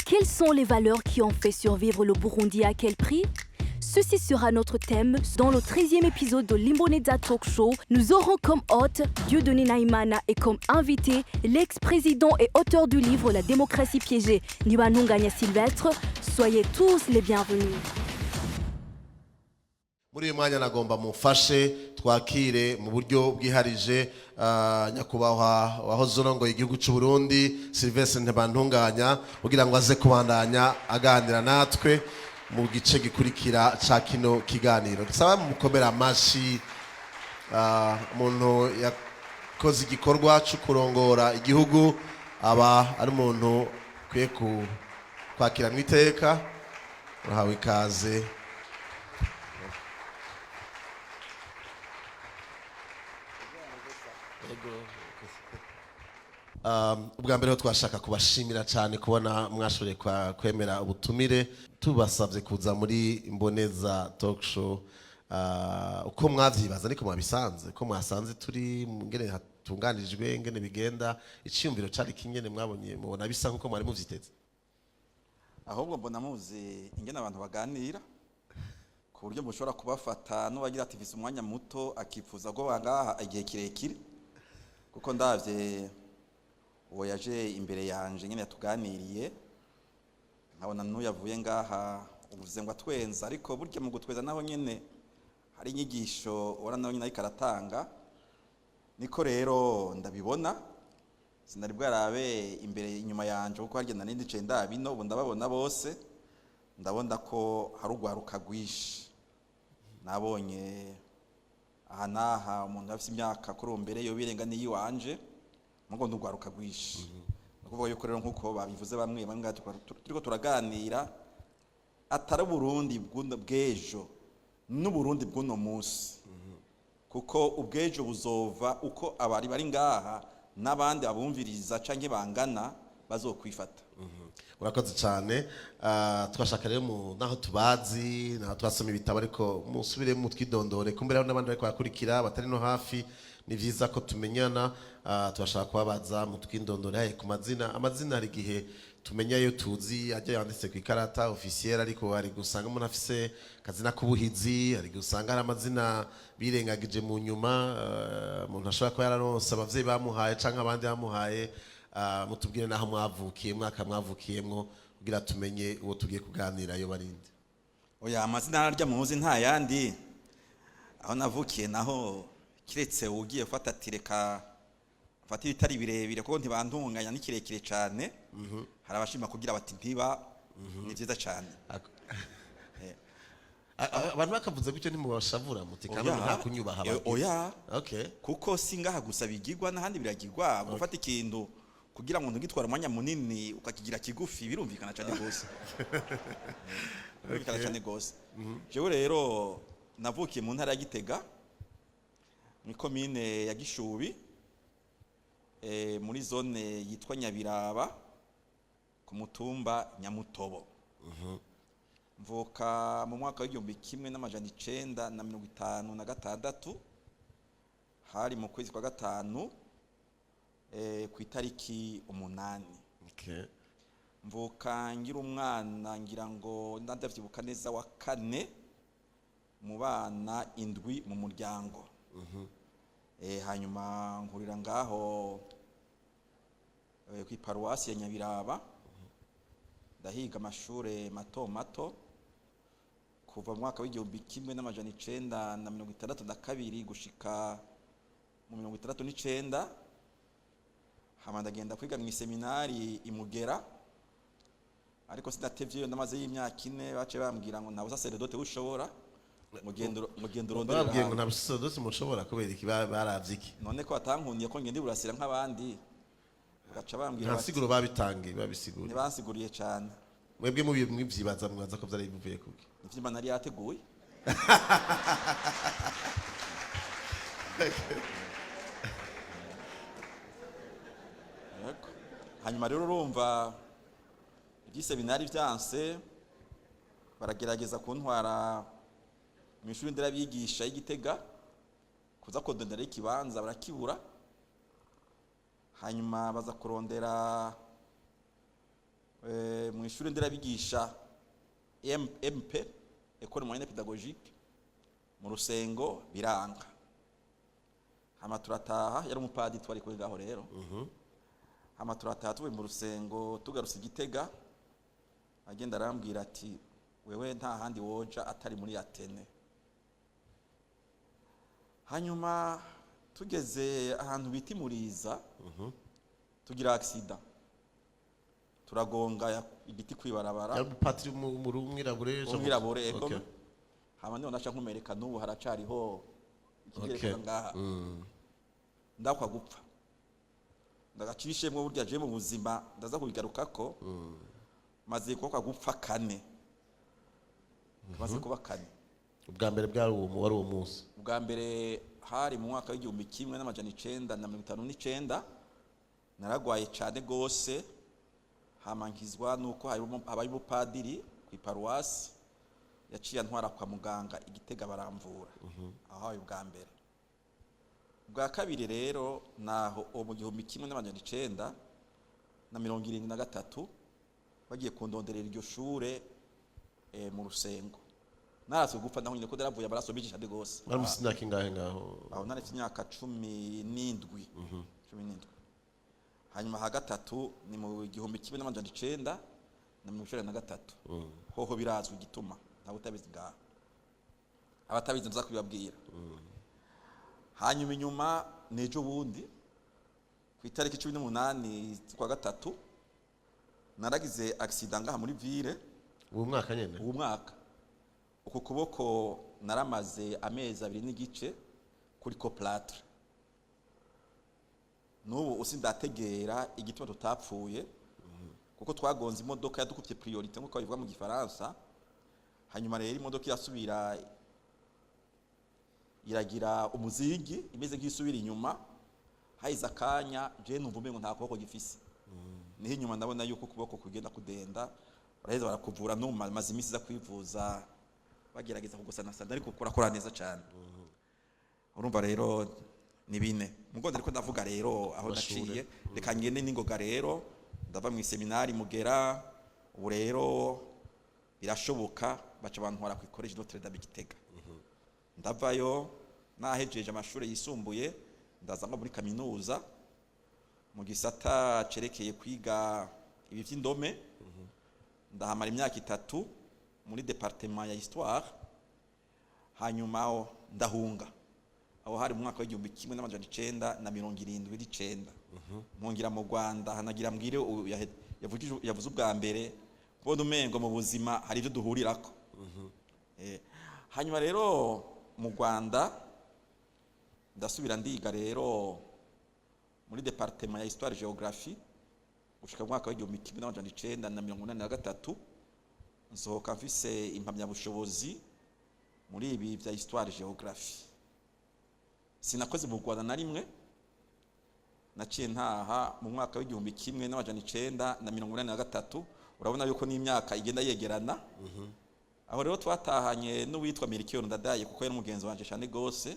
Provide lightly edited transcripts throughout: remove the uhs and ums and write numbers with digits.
Quelles sont les valeurs qui ont fait survivre le Burundi et à quel prix? Ceci sera notre thème dans le 13e épisode de l'Imboneza Talk Show. Nous aurons comme hôte Dieudonné Nahimana et comme invité l'ex-président et auteur du livre La démocratie piégée, Ntibantunganya Sylvestre. Soyez tous les bienvenus. Muri uyu mwanya nagomba mufashe twakire mu buryo bwiharije nyakubahwa wahoze urongoye igihugu cy'u Burundi, Sylvestre Ntibantunganya, kugira ngo aze kubandanya aganira natwe mu gice gikurikira ca kino kiganiro. Dusaba mukomera amashi umuntu yakoze igikorwa cyo kurongora igihugu, aba ari umuntu ukwiye kwakiranwa iteka. Urahawe ikaze. Ubwa mbere ho twashaka kubashimira cyane kubona mwashoboye kwemera ubutumire tubasabye kuza muri Imboneza Talk Show. Uko mwavyibaza niko mwabisanze, ko mwasanze turi ngene hatunganijwe, ngene bigenda, iciyumviro cari kingene mwabonye, mubona bisa nkuko mwari muvyiteze? Ahubwo mbona muzi ingene abantu baganira, ku buryo mushobora kubafata n'uwagira ati mfise umwanya muto akifuza ko bangaha igihe kirekire, kuko ndavye uwo yaje imbere yanje nyene yatuganiriye, nkabona n'uyavuye ngaha uvuze ngo atwenza, ariko burya mu gutweza naho nyene hari inyigisho ubona naho nyene ariko aratanga. Niko rero ndabibona, sinari bwarabe imbere inyuma yanje, kuko harya nari ndicaye ndabino, ubu ndababona bose, ndabona ko hari urwaruka rwinshi. Nabonye aha n'aha umuntu afite imyaka kuri ubu mbere yo birenga n'iyiwanje, mugo ndurwaruka rwinshi. Ni ukuvuga yuko rero, nk'uko babivuze bamwe bamwe ngaha turiko turaganira, atari Uburundi bw'ejo n'Uburundi bw'uno munsi, kuko ubw'ejo buzova uko abari bari ngaha n'abandi babumviriza canke bangana bazokwifata. Urakoze cyane. Twashaka rero naho tubazi, naho twasoma ibitabo, ariko musubire mutwidondore kumbere hariho n'abandi bariko barakurikira batari no hafi. Ni vyiza ko tumenyana. Turashaka kubabaza mutwidondore haye ku mazina. Amazina hari igihe tumenya iyo tuzi ajya yanditse ku ikarata officielle, ariko hari gusanga umuntu afise akazina k'ubuhizi, hari gusanga hari amazina birengagije mu nyuma, umuntu ashobora kuba yararonse abavyeyi bamuhaye canke abandi bamuhaye. Mutubwire naho mwavukiye, mwaka mwavukiyemwo, kugira tumenye uwo tugiye kuganira yo barinde. Oya, amazina ararya muzi nta yandi. Aho navukiye naho, kiretse ugiye ufata ati reka mfate ibitari birebire, kuko ntibantunganya ni kirekire cyane. Hari abashima kugira bati ntiba ni byiza cyane. Abantu bakavuze gutyo ntimubashavura muti kandi Oya. nta kunyubaha bagize? Oya. Kuko si ngaha gusa bigirwa, n'ahandi biragirwa. Gufata ikintu kugira ngo ntugitware umwanya munini ukakigira kigufi, birumvikana cyane rwose, birumvikana cyane rwose. Jewe rero navukiye mu ntara ya Gitega, muri komine ya Gishubi, muri zone yitwa Nyabiraba, ku mutumba Nyamutobo. Mvuka mu mwaka w'1956, hari mu kwezi kwa gatanu, ku itariki 8. Mvuka ngira umwana, ngira ngo ndavyibuka neza, wa kane mu bana 7 mu muryango. Hanyuma nkurira ngaho ku iparuwasi ya Nyabiraba, ndahiga amashure mato mato kuva mu mwaka w'1962 gushika mu 69. Hama ndagenda kwiga mu iseminari imugera, ariko sinatevyeyo, ndamaze y'imyaka 4, bace bambwira ngo nta busaseredote bushobora, mugendo urondera Bababwiye ngo ahandi. nta busaseredote mushobora kubera iki? Baravye iki? None ko batankundiye ko ngenda iburasira nk'abandi, bagaca bambwira Nta bati siguro babitangiye, babisiguriye? Ntibansiguriye cane. Mwebwe mwivyibaza, mwibaza ko vyari bivuye kuki? Ivyo Imana yari yateguye. Yego. Hanyuma rero urumva iby'iseminari byanse, baragerageza kuntwara mu ishuri nderabigisha y'Igitega kuza kudondera ikibanza, barakibura. Hanyuma baza kurondera Mu ishuri nderabigisha MP, École Moyenne Pédagogique, mu Rusengo, biranga. Hama turataha, yari umupadiri twari kuri ngaho rero. Hama turataha, tuvuye mu Rusengo tugarutse Igitega, agenda arambwira ati: "Wewe nta handi woja atari muri Athénée." Hanyuma tugeze ahantu bita Imuriza, tugira accident, turagonga igiti kwibarabara. Yari umupatiri umwirabure? Umwirabure, ego. Hama niho naca nkumereka, n'ubu haracariho ikibyerekana ngaha. Ndakwa gupfa ndagacishemwo. Burya je mu buzima ndaza kubigarukako, maze kubakwa gupfa kane, maze kuba kane. Ubwa mbere bwari uwo, wari uwo munsi? Ubwa mbere hari mu mwaka w'1959. Naragwaye cyane gose, hama nkizwa nuko habaye umupadiri ku iparuwasi, yaciye antwara kwa muganga Igitega, baramvura. Aho habaye ubwa mbere. Ubwa kabiri rero naho uwo mu 1973, bagiye kundonderera iryo shure mu Rusengo. Naraswe gupfa naho nyine ko naravuye amaraso menshi cyane gose. Mwari mufite imyaka ingahe ngaho? Aho nari imyaka 17, 17. Hanyuma ha gatatu ni mu 1993. Hoho birazwi igituma, ntawe utabizi ngaha, abatabizi nza kubibabwira. Hanyuma inyuma n'ejo bundi ku itariki 18 z'ukwa gatatu naragize accident ngaha muri ville. Uwo mwaka nyene? Uwo mwaka. Uku kuboko naramaze amezi 2.5 kuriko plâtre. N'ubu usi ndategera igituma tutapfuye, kuko twagonze imodoka yadukuvye priorité, nk'uko babivuga mu Gifaransa. Hanyuma rero imodoka irasubira iragira umuzingi, imeze nk'isubira inyuma. Hahize akanya, je numva umengo nta kuboko gifise. Niho inyuma ndabona yuko ukuboko kugenda kudenda. Baraheza barakuvura, n'ubu maze iminsi iza kwivuza, bagerageza kugusanasana, ariko kurakora neza cyane. Urumva rero ni bine. Mugonde ariko ndavuga rero aho Amashure. naciye. Reka ngende n'ingoga rero. Ndava mu iseminari Mugera, ubu rero birashoboka, baca bantwara ku Collège Notre Dame Gitega. Ndavayo nahejeje amashuri yisumbuye, ndaza nko muri kaminuza mu gisata cerekeye kwiga ibi vy'indome. Ndahamara imyaka 3 muri département ya histoire. Hanyuma aho ndahunga. Aho hari mu mwaka w'1979. Mpungera mu Rwanda. Hanagira mbwire yavuze ubwa mbere kubona umengo mu buzima hari ibyo duhurirako. Hanyuma rero mu Rwanda ndasubira ndiga rero muri département ya histoire géographie gushika mu mwaka w'1983. Nsohoka mfise impamyabushobozi muri ibi vya histoire géographie. Sinakoze mu Rwanda na rimwe. Naciye ntaha mu mwaka w'1983. Urabona yuko n'imyaka igenda yegerana. Aho rero twatahanye n'uwitwa Melchior Ndadaye, kuko yari umugenzi wanje cyane gose.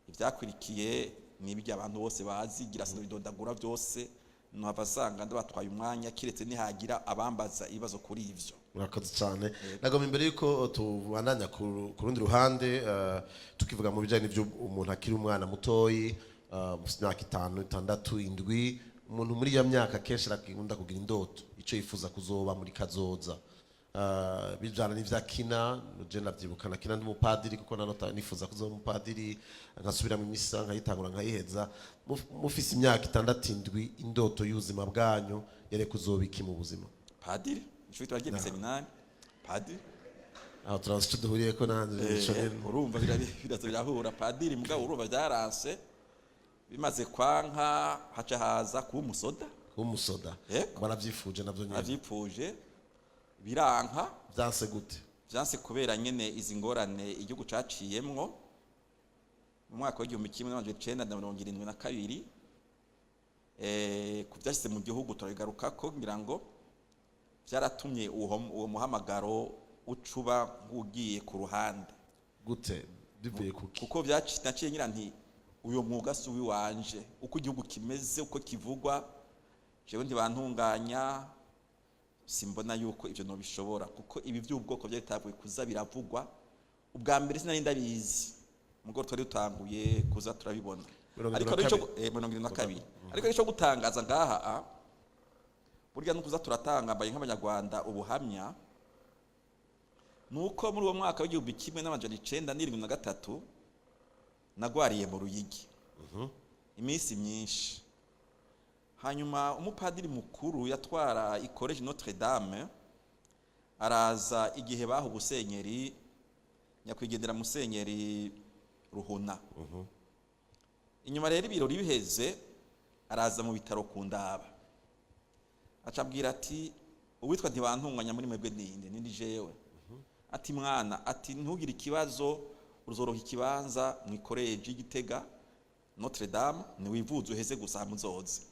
Ivyakurikiye ni ibyo abantu bose bazi, gira sinobidondagura byose, nuhava asanga ndabatwaye umwanya, kiretse nihagira abambaza ibibazo kuri ivyo. Murakoze cyane. Nagomba imbere yuko tubandanya ku rundi ruhande, tukivuga mu bijyanye n'ibyo umuntu akiri umwana mutoyi, mu myaka 5, 6, 7, umuntu muri iyo myaka kenshi arakunda kugira indoto, icyo yifuza kuzoba muri kazoza. Bijana n'ivyo akina. Je ndavyibuka nakina ndi umupadiri, kuko nanota nifuza kuzoba umupadiri, nkasubira mu misa, nkayitangura, nkayiheza. Mufise imyaka 6, 7, indoto y'ubuzima bwanyu yari kuzoba iki mu buzima? Padiri. Nico twagiye mu seminari, padiri. Aho turazi icyo duhuriyeko nanjye nico nyene. Urumva biraza birahura, padiri. Mugabo urumva byaranse. Bimaze kwanka, haca haza kuba umusoda. Kuba umusoda? Yego. Waravyifuje navyo nyene? Avyipfuje, biranka. Vyanse gute? Vyanse kubera nyene izi ngorane igihugu caciyemwo mu mwaka w'1972. Ku vyashyize mu gihugu turabigarukako, ngira ngo vyaratumye uwo muhamagaro ucuba nk'ugiye ku ruhande. Gute? Bivuye kuki? Kuko naciye ngira nti uyo mwuga si uwiwanje, uko igihugu kimeze, uko kivugwa, jewe ntibantunganya. Simbona yuko ivyo nobishobora, kuko ibi by'ubwoko byari bitavuye kuza biravugwa. Ubwa mbere sinari ndabizi, mugo twari dutanguye kuza turabibona. Mirongo Ariko irindwi na ico kabiri. 72. Ariko ico gutangaza ngaha, burya no kuza turatanga mbaye nk'abanyarwanda ubuhamya, nuko muri uwo mwaka w'1973 nagwariye mu Ruyigi iminsi myinshi. Hanyuma umupadiri mukuru yatwara i Collège Notre Dame araza igihe baha ubusenyeri nyakwigendera Musenyeri Ruhuna. Inyuma rero ibirori biheze, araza mu bitaro kundaba, acabwira ati: "Uwitwa Ntibantunganya muri mwebwe ninde?" "Nindi jewe." Ati: "Mwana," ati, "ntugire ikibazo, uzoroha ikibanza mu ikoreji y'Igitega Notre Dame, niwivuze uheze gusa muzoze."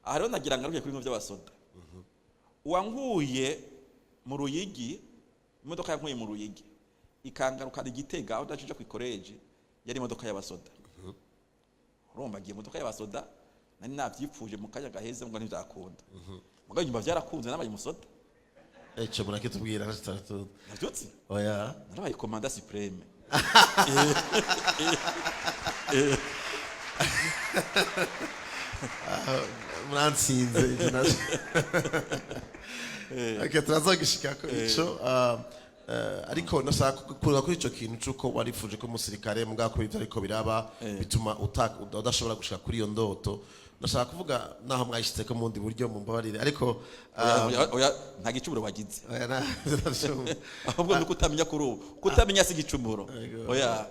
Aha rero nagira ngaruke kuri bimwe by'abasoda. Uwankuye mu Ruyigi, imodoka yankuye mu Ruyigi ikangarukana Igitega aho ndacije ku ikoreji, yari imodoka y'abasoda. Urumva ngiye imodoka y'abasoda, nari navyipfuje mu kanya gaheze ngo ntivyakunda, mugabo nyuma vyarakunze, nabaye umusoda. Eco murakitubwira. Navyutse. Oya. Narabaye commandant suprême. Muransinze ivyo navyo. Okay, turazogishikako ico. Ariko nashaka kuza kuri ico kintu c'uko warifuje ko umusirikare, mugabo ko ivyo ariko biraba bituma udashobora gushika kuri iyo ndoto. Nashaka kuvuga naho mwayishitseko mu bundi buryo, mumbabarire, ariko Oya, oya, nta gicumuro wagize. Oya, ndavyumva. Ahubwo nuko utamenya kuri ubu, kutamenya si igicumuro, oya.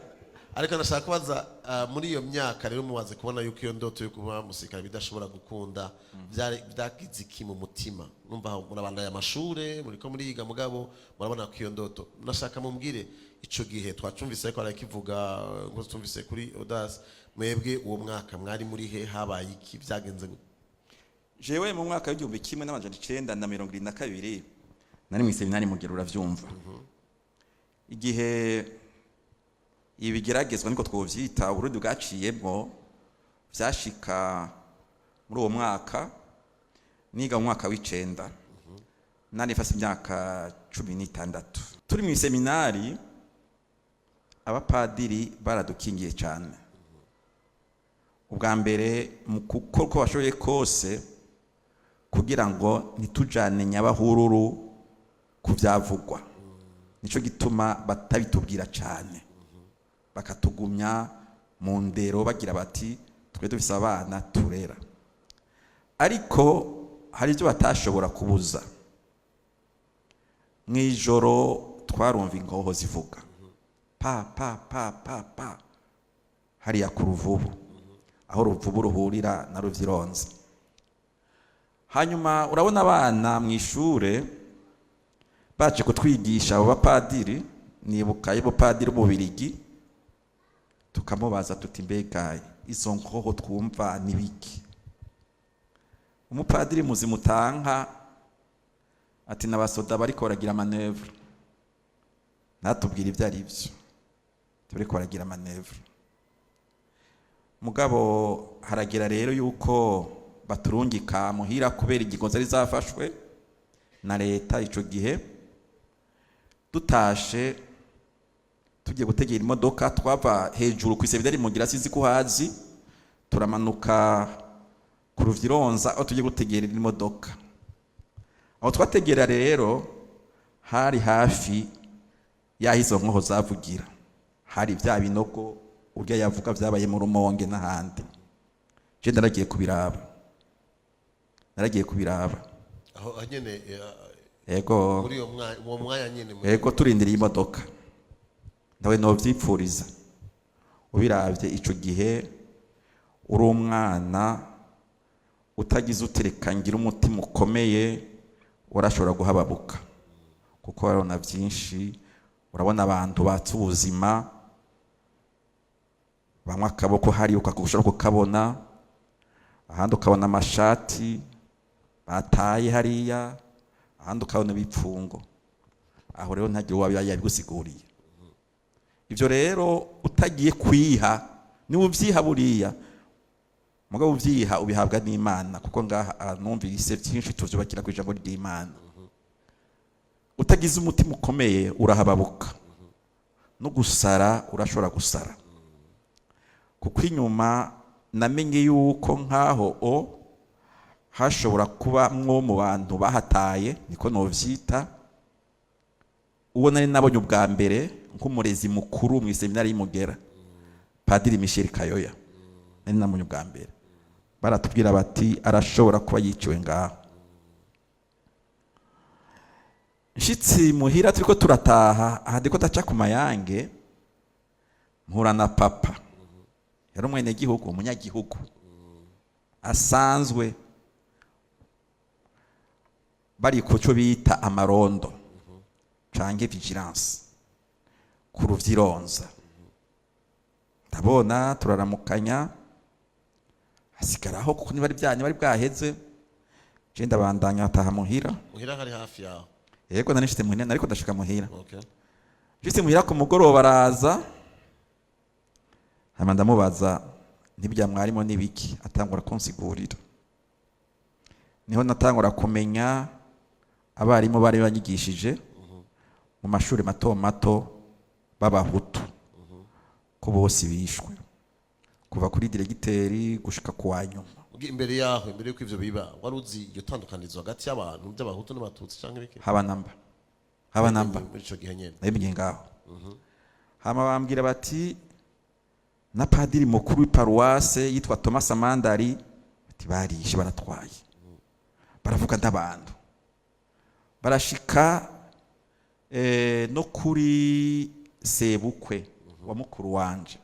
Ariko ndashaka kubaza, muri iyo myaka rero mumaze kubona yuko iyo ndoto yo kuba umusirikare bidashobora gukunda, byari byagize iki mu mutima? Numva aho murabandanya amashure, muriko muriga, mugabo murabona ko iyo ndoto. Nashaka mumbwire ico gihe twacumvise ariko arakivuga ngo tumvise kuri Audace, mwebwe uwo mwaka mwari muri he? Habaye iki? Byagenze gute? Jewe mu mwaka w'1972 nari mu iseminari Mugera, uravyumva. Igihe ibigeragezwa, niko twovyita, Uburundi bwaciyemwo vyashika muri uwo mwaka, niga mu mwaka w'icenda, nari mfise imyaka 16. Turi mu iseminari, abapadiri baradukingiye cyane. Ubwa mbere mu gukora uko bashoboye kose kugira ngo ntitujane nyabahururu ku byavugwa, nicyo gituma batabitubwira cyane, bakatugumya mu ndero, bagira bati: "Twe dufise abana turera." Ariko hari ibyo batashobora kubuza. Mu ijoro twarumva ingoho zivuga pa pa pa pa pa hariya ku Ruvubu, aho Ruvubu ruhurira na Ruvyironza. Hanyuma urabona abana mu ishure baje kutwigisha, abo bapadiri, nibuka y'umupadiri w'umubirigi, tukamubaza tuti: "Mbega izo nkoho twumva ni biki?" Umupadiri muzima utanka ati: "N'abasoda bariko baragira manœuvre." Natubwira ibyo ari byo, bariko baragira manœuvre. Mugabo haragira rero yuko baturungika muhira kubera ingingo zari zafashwe na leta ico gihe. Dutashe tugiye gutegera imodoka, twava hejuru ku iseminari Mugira, sizi ko hazi, turamanuka ku Ruvyironza aho tugiye gutegera imodoka. Aho twategera rero hari hafi y'aho izo nkoho zavugira, hari bya binogo urya yavuga byabaye mu Rumonge n'ahandi. Je naragiye kubiraba, naragiye kubiraba. Aho nyene? Yego. Muri uwo mwanya nyene Yego, turindiriye imodoka. Ndawe novyipfuriza. Ubiravye ico gihe uri umwana, utagize utereka ngira umutima ukomeye, urashobora guhababuka, kuko urabona byinshi, urabona abantu batse ubuzima, bamwe akaboko hari ushobora kukabona, ahandi ukabona amashati bataye hariya, ahandi ukabona ibipfungo. Aho rero ntagire uwaba yabigusiguriye. Ibyo rero utagiye kwiha, niba ubyiha buriya, mugabo ubyiha ubihabwa n'Imana, kuko ngaha numvise byinshi tuvyubakira ku ijambo ry'Imana. Utagize umutima ukomeye urahababuka, no gusara urashobora gusara, kuko inyuma namenye yuko nkaho o hashobora kuba mwo mu bantu bahataye, niko novyita, uwo nari nabonye ubwa mbere nk'umurezi mukuru mu iseminari y'Imugera, Padiri Michel Kayoya, nari nabonye ubwa mbere. Baratubwira bati arashobora kuba yiciwe ngaho. Nshitsi muhira, turiko turataha, aha ndiko ndaca ku Mayange, mpura na papa. Yari umwenegihugu, umunyagihugu asanzwe, bari ku cyo bita amarondo canke vigilance ku Ruvyironza. Ndabona turaramukanya, hasigaraho kuko niba byanyu bari bwaheze, je ndabandanya ataha muhira. Muhira hari hafi yaho? Yego, nari nshitse muhira, nariko ndashika muhira. Okay. Nshitse muhira ku mugoroba araza, hama ndamubaza ntibya mwarimo n'ibiki, atangura kunsigurira. Niho natangura kumenya abarimu bari banyigishije mu mashuri mato mato b'Abahutu, ko bose bishwe kuva kuri diregiteri gushika ku wa nyuma. Imbere yaho, imbere yuko ivyo biba, wari uzi iryo tandukanirizo hagati y'abantu by'Abahutu n'Abatutsi canke biki? Haba namba, haba namba. Muri ico gihe nyene? Nabimenye ngaho. Hama bambwira bati na padiri mukuru w'iparuwase yitwa Thomas Amandari, ati barishe baratwaye. Baravuga n'abantu barashika no kuri sebukwe wa mukuru wanje,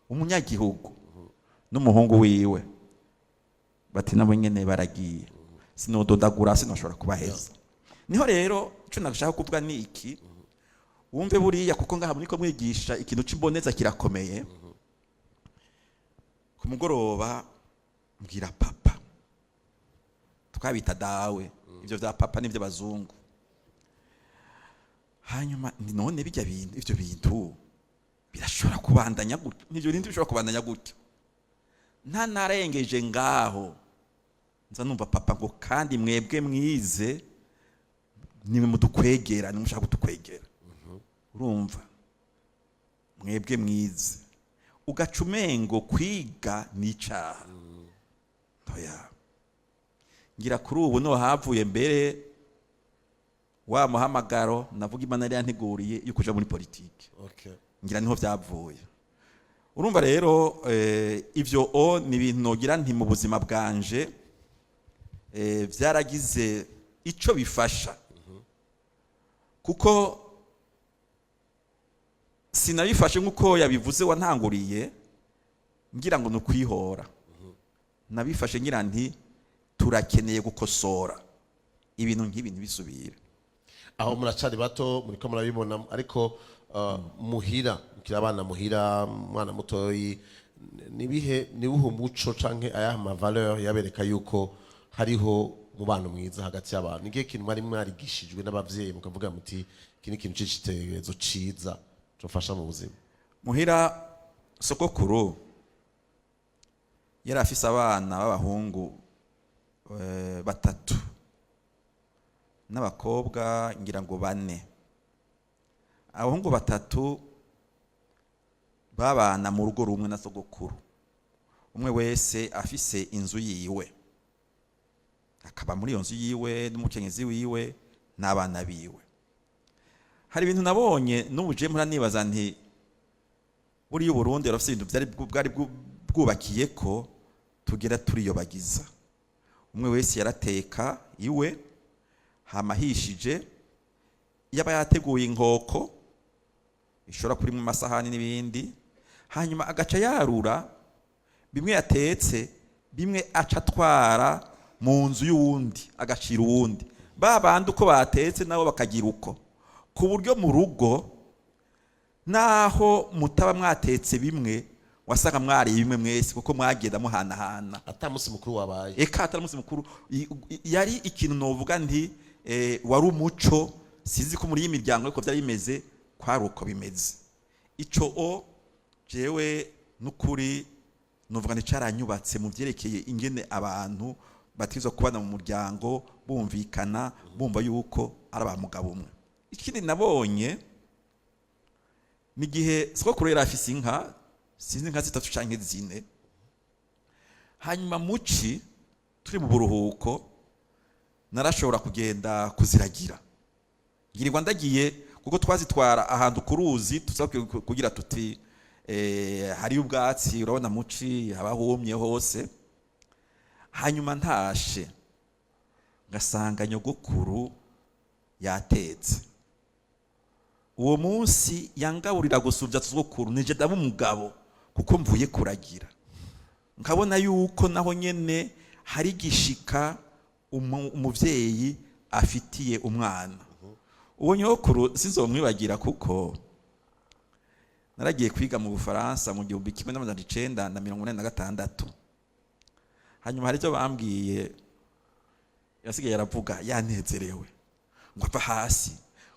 umunyagihugu, n'umuhungu wiwe, bati nabo nyene baragiye. Sinododagura, sinoshobora kubaheza. Niho rero ico nashaka kuvuga ni iki: wumve buriya, kuko ngaha muriko mwigisha ikintu c'imboneza kirakomeye. Ku mugoroba mbwira papa, twabita dawe, ivyo vya papa n'ivyo bazungu. Hanyuma nti none bijya bintu, ivyo bintu birashobora kubandanya gutyo? Nivyo bintu bishobora kubandanya gutyo? Nta narengeje ngaho, nza numva papa ngo kandi mwebwe mwize nimwe mudukwegera, nimwe mushaka kudukwegera. Urumva, mwebwe mwize, ugaca umengo kwiga ni icaha. Oya, ngira kuri ubu no havuye mbere wa muhamagaro navuga Imana yari yanteguriye yo kuja muri politike. Okay. Ngira niho byavuye. Urumva rero, ivyo o ni ibintu nogira nti mu buzima bwanje vyaragize ico bifasha, kuko sinabifashe nk'uko yabivuze wantanguriye, ngira ngo ni ukwihora. Nabifashe ngira nti turakeneye gukosora ibintu nk'ibi ntibisubire. Aho muracari bato, muriko murabibona, ariko muhira mukiri abana, muhira umwana mutoyi, nibihe, nibuhe umuco canke ayaha ma valeur yabereka yuko hariho umubano mwiza hagati y'abantu? Nigihe kintu mwari mwarigishijwe n'abavyeyi mukavuga muti iki ni ikintu c'icitegererezo ciza cofasha mu buzima? Muhira sokokuru yari afise abana b'abahungu batatu n'abakobwa ngira ngo bane. Abahungu batatu babana mu rugo rumwe na sogokuru, umwe wese afise inzu yiwe, akaba muri iyo nzu yiwe n'umukenyezi wiwe n'abana biwe. Hari ibintu nabonye n'ubu je mpora nibaza nti buriya Uburundi barafise ibintu byari bwari bwubakiye ko tugera turiyobagiza. Umwe wese yarateka iwe, hama ahishije, yaba yateguye inkoko ishobora kuri mu masahani n'ibindi, hanyuma agaca yarura bimwe yatetse, bimwe aca atwara mu nzu y'uwundi, agacira uwundi, ba bandi uko batetse nabo bakagira uko, ku buryo mu rugo naho mutaba mwatetse bimwe, wasanga mwariye bimwe mwese, kuko mwagenda muhanahana. Ata musi mukuru wabaye? Eka, atari umunsi mukuru. Yari ikintu novuga nti wari umuco. Sinzi ko muri iyi miryango ariko byari bimeze, kwari uko bimeze. Ico o jewe n'ukuri novuga nti caranyubatse mu vyerekeye ingene abantu bategerezwa kubana mu muryango, bumvikana, bumva yuko ari abamugabo umwe. Ikindi nabonye ni igihe sogokuru yari afise inka, sinzi, inka zitatu canke zine. Hanyuma muci turi mu buruhuko narashobora kugenda kuziragira, ngirirwa ndagiye, kuko twazitwara ahantu ku ruzi tuza kugira tuti hariyo ubwatsi, urabona muci haba humye hose. Hanyuma ntashe ngasanga nyogokuru yatetse. Uwo munsi yangaburira gusuvya sogokuru, nije ndaba umugabo kuko mvuye kuragira. Nkabona yuko naho nyene hari igishika umuvyeyi afitiye umwana. Uwo nyokuru sinzomwibagira, kuko naragiye kwiga mu Bufaransa mu 1986. Hanyuma hari ibyo bambwiye, yasigaye aravuga yanezerewe ngo ava hasi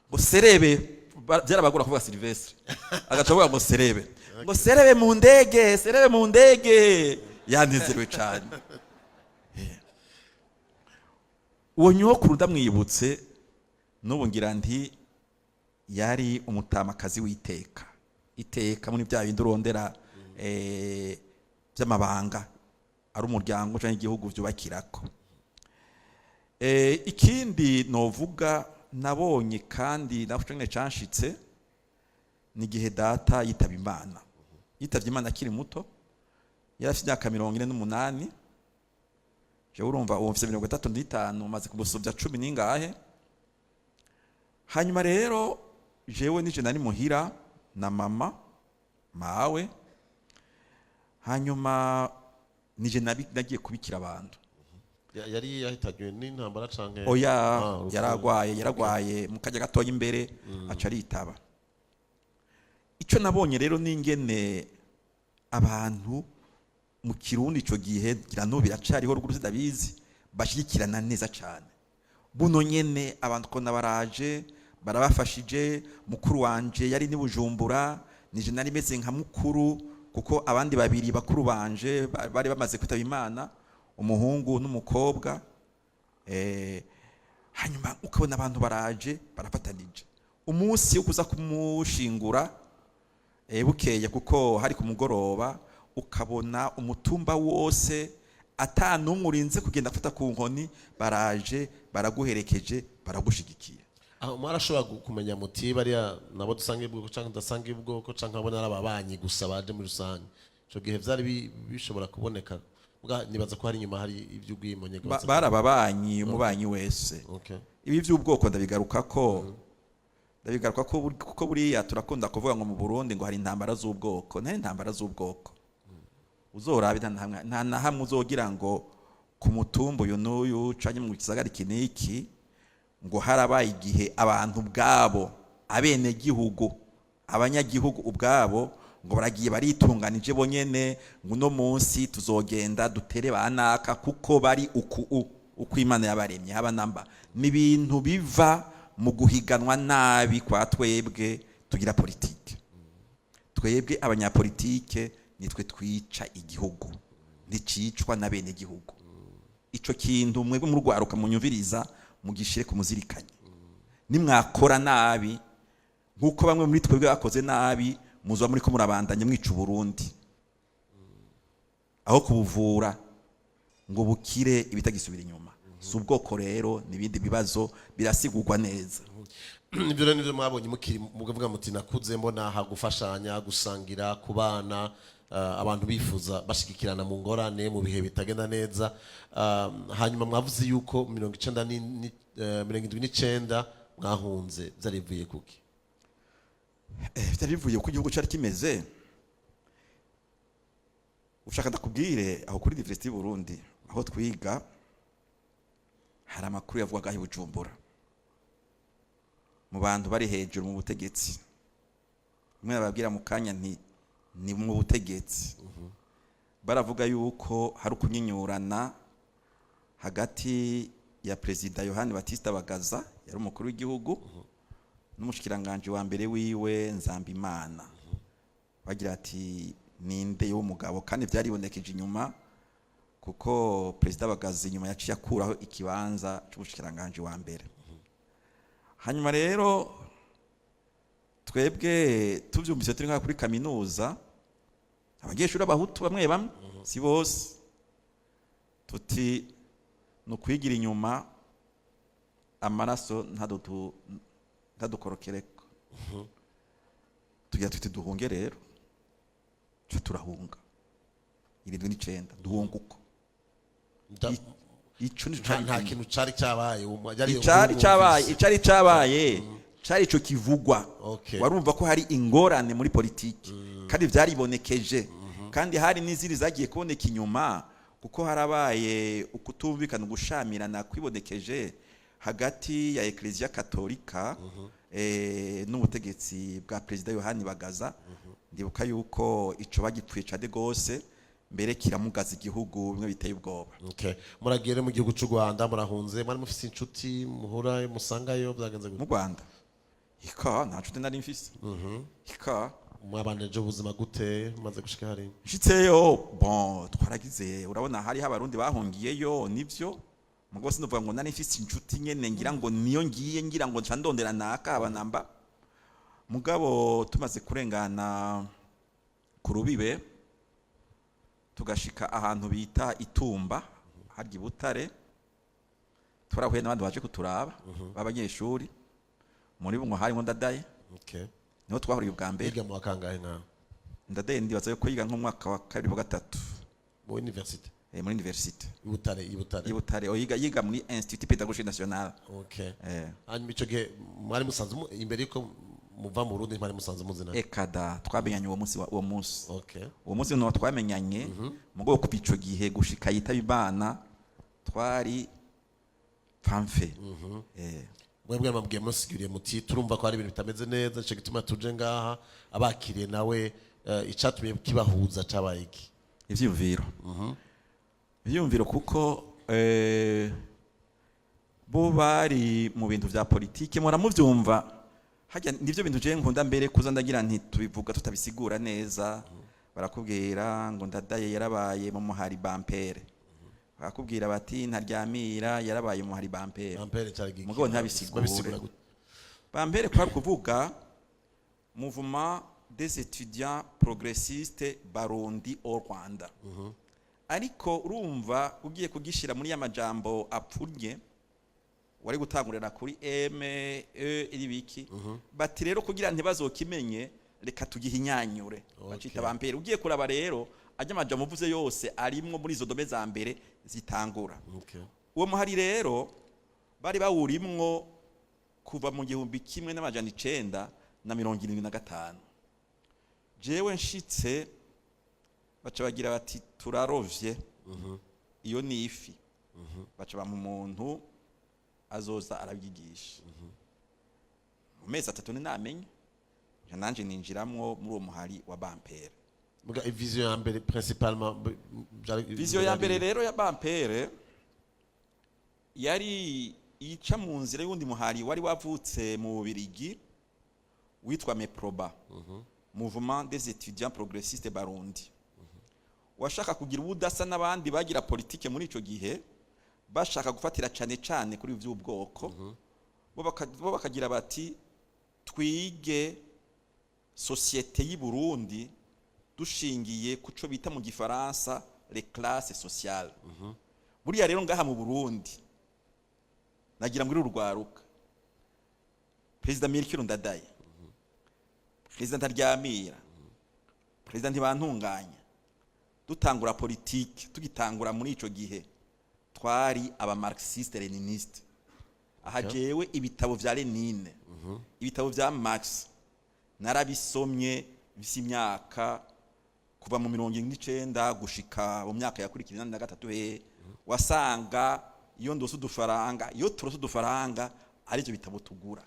ngo serebe. Byarabagora kuvuga Silvestre, agaca avuga ngo serebe, ngo serebe mu ndege, serebe mu ndege, yanezerewe cyane. Uwo nyokuru ndamwibutse n'ubu ngira nti yari umutamakazi w'iteka, iteka muri bya bindi urondera by'amabanga ari umuryango cyangwa igihugu byubakirako. Ikindi novuga nabonye kandi naco nyene canshitse ni igihe data yitaba Imana. Yitavye Imana akiri muto, yari afite imyaka 48. Jewe urumva uwo mfise 35, maze kumusuvya cumi n'ingahe. Hanyuma rero jewe nije nari muhira na mama mawe, hanyuma nije nagiye kubikira abantu. Yari yahitanywe n'intambara canke? Oya. Ah, urupfu. Yaragwaye, yaragwaye mu kajya gatoya imbere aca aritaba. Icyo nabonye rero ni ingene abantu mu Kirundi ico gihe, ngira n'ubu biracariho, ruguru sindabizi, bashyigikirana neza cyane. Buno nyene abantu kona baraje barabafashije. Mukuru wanje yari ni Bujumbura, nije nari meze nka mukuru, kuko abandi babiri bakuru banje bari bamaze kwitaba Imana, umuhungu n'umukobwa. Hanyuma ukabona abantu baraje barafatanije umunsi wo kuza kumushingura, bukeye kuko hari ku mugoroba, ukabona umutumba wose ata n'umwe urinze kugenda afata ku nkoni, baraje baraguherekeje, baragushigikiye. Aho mwarashobora kumenya muti bariya nabo dusanga ubwoko canke tudasanga ubwoko, canke abona ari ababanyi gusa baje muri rusange? Ico gihe vyari bishobora kuboneka? Nibaza ko hari inyuma hari ivy'ubwimonye. Bari ababanyi, umubanyi wese. Ibi by'ubwoko ndabigaruka ko kuko buriya turakunda kuvuga ngo mu Burundi ngo hari intambara z'ubwoko. Nta intambara z'ubwoko uzorabe, nta na hamwe uzogira ngo ku mutumba uyu n'uyu canke mu gisagara iki n'iki ngo harabaye igihe abantu ubwabo, abenegihugu, abanyagihugu ubwabo, ngo baragiye baritunganije bonyene ngo uno munsi tuzogenda dutere banaka kuko bari uku uko Imana yabaremye. Haba namba ni ibintu biva mu guhiganwa nabi kwa twebwe tugira politike. Twebwe abanyapolitike nitwe twica igihugu, nticicwa na bene igihugu. Ico kintu mwebwe murwaruka munyumviriza mugishire ku muzirikanye. Nimwakora nabi nk'uko bamwe muri twebwe bakoze nabi, muzoba muri ko murabandanya mwica Uburundi aho kubuvura ngo bukire ibitagisubira inyuma. Si ubwoko rero, n'ibindi bibazo birasigurwa neza. Ibyo rero nibyo mwabonye mukiri, mukavuga muti nakuze mbona hagufashanya, gusangira, kubana, abantu bifuza bashigikirana mu ngorane, mu bihe bitagenda neza. Hanyuma mwavuze yuko 79 mwahunze. Byari bivuye kuki? Byari bivuye uko igihugu cyari kimeze. Ushaka ndakubwire, aho kuri Université y'u Burundi aho twiga, hari amakuru yavugaga i Bujumbura mu bantu bari hejuru mu butegetsi. Umwe nababwira mu kanya nti ni mu butegetsi, baravuga yuko hari ukunyinyurana hagati ya Perezida Yohani Batista Bagaza, yari umukuru w'igihugu, n'umushikiranganje wa mbere wiwe Nzambimana. Bagira ati ninde y'uwo mugabo? Kandi byaribonekeje inyuma, kuko Perezida Bagaza inyuma yaciye akuraho ikibanza c'umushikiranganje wa mbere. Hanyuma rero twebwe tuvyumvise turi nka kuri kaminuza, abanyeshuri abahutu bamwe bamwe, si bose, tuti ni ukwigira inyuma, amaraso ntadukorokereko. Tugira tuti duhunge rero. Tuca turahunga 79, duhunga uko. Ico nico Nta cari nta kintu cari cyabaye yari icari inkuru cabaye wumvise. Icari cabaye cari ico kivugwa. Warumva ko hari ingorane muri politiki, kandi vyaribonekeje, kandi hari n'izindi zagiye kuboneka inyuma, kuko harabaye ukutumvikana, ugushamirana kwibonekeje hagati ya Eklezia Katolika n'ubutegetsi bwa Perezida Yohani Bagaza. Ndibuka yuko ico bagipfuye cane gose, mbere kiramugaza igihugu bimwe biteye ubwoba. Okay. Muragiye rero mu gihugu cy'u Rwanda, murahunze, mwari mufise inshuti muhura musangayo, byagenze Mu gute? Rwanda ika nta nshuti nari mfise ika. Mwabandanije ubuzima gute mumaze gushika hariya? Nshitseyo, bon, twaragize, urabona hariho abarundi bahungiyeyo, nivyo, mugabo sinovuga ngo nari mfise inshuti nyene ngira ngo niyo ngiye ngira ngo nca ndondera naka aba namba. Mugabo tumaze kurengana ku rubibe, tugashika ahantu bita Itumba harya i Butare, twarahuye n'abandi baje kuturaba b'abanyeshuri, muri bo ngo harimo Ndadaye. Niho twahuriye ubwa mbere. Biga mu wakangahe nkawe? Ndadaye ndibaza yuko yiga nk'umwaka wa kabiri wa gatatu. Mu university? Muri université. I Butare, i Butare? I Butare. Oh, yiga muri Institut Pédagogique National. Hanyuma ico gihe mwari musanze imbere yuko muva mu Burundi, mwari musanze muzina? Ekada, twamenyanye uwo munsi uwo munsi. Uwo munsi niho twamenyanye. Mugabo kuva ico gihe gushika yitaba Imana twari pamfe. Mwebwe mwabwiye, musiguriye muti turumva ko hari ibintu bitameze neza, nico gituma tuje ngaha. Abakiriye nawe, icatumye kibahuza cabaye iki? Ivyiyumviro, kuko bo bari mu bintu vya politike, muramuvyumva harya, nivyo bintu je nkunda mbere kuza ndagira nti tubivuga tutabisigura neza. Barakubwira ngo Ndadaye yarabaye mu muhari Bampere, barakubwira bati Ntaryamira yarabaye mu muhari Bampere. Ampere cyari giki? Mugabo ntabisigure. Babisigura gute? Bampere kwari kuvuga Mouvement des étudiants progressistes Barundi au Rwanda, ariko urumva ugiye kugishira muri ya majambo apfunye wari gutangurira kuri M E iribiki, bati rero kugira ntibazokimenye reka tugihinyanyure, bacita Bampere. Ugiye kuraba rero ajya amajambo uvuze yose arimwo muri izo dome za mbere zitangura. Uwo muhari rero bari bawurimwo kuva mu 1975. Jewe nshitse baca bagira bati turarovye, iyo ni ifi, baca bampa umuntu azoza arabyigisha. Mu mezi 3 ninamenye nca nanje ninjiramwo muri uwo muhari wa Bampere. Muga vision ya mbere principalement Vision ya mbere rero ya Bampere yari ica mu nzira y'undi muhari wari wavutse mu Bubirigi witwa Meproba, Mouvement des étudiants progressistes Barundi, washaka kugira ubudasa n'abandi bagira politike muri ico gihe, bashaka gufatira cane cane kuri ivy'ubwoko. Bo bakagira bati twige société y'i Burundi dushingiye ku co bita mu gifaransa les classes sociales. Buriya rero ngaha mu Burundi, nagira ngo uri urwaruka, Perezida Melchior Ndadaye, Perezida Ntaryamira, Perezida Ntibantunganya, dutangura politike, tugitangura muri ico gihe, twari aba marxiste léniniste. Aha jewe ibitabo vya Lénine, ibitabo vya Marx narabisomye bise imyaka kuva mu 79 gushika mu myaka yakurikira 83. He wasanga iyo ndose udufaranga, iyo turose udufaranga, arivyo bitabo tugura.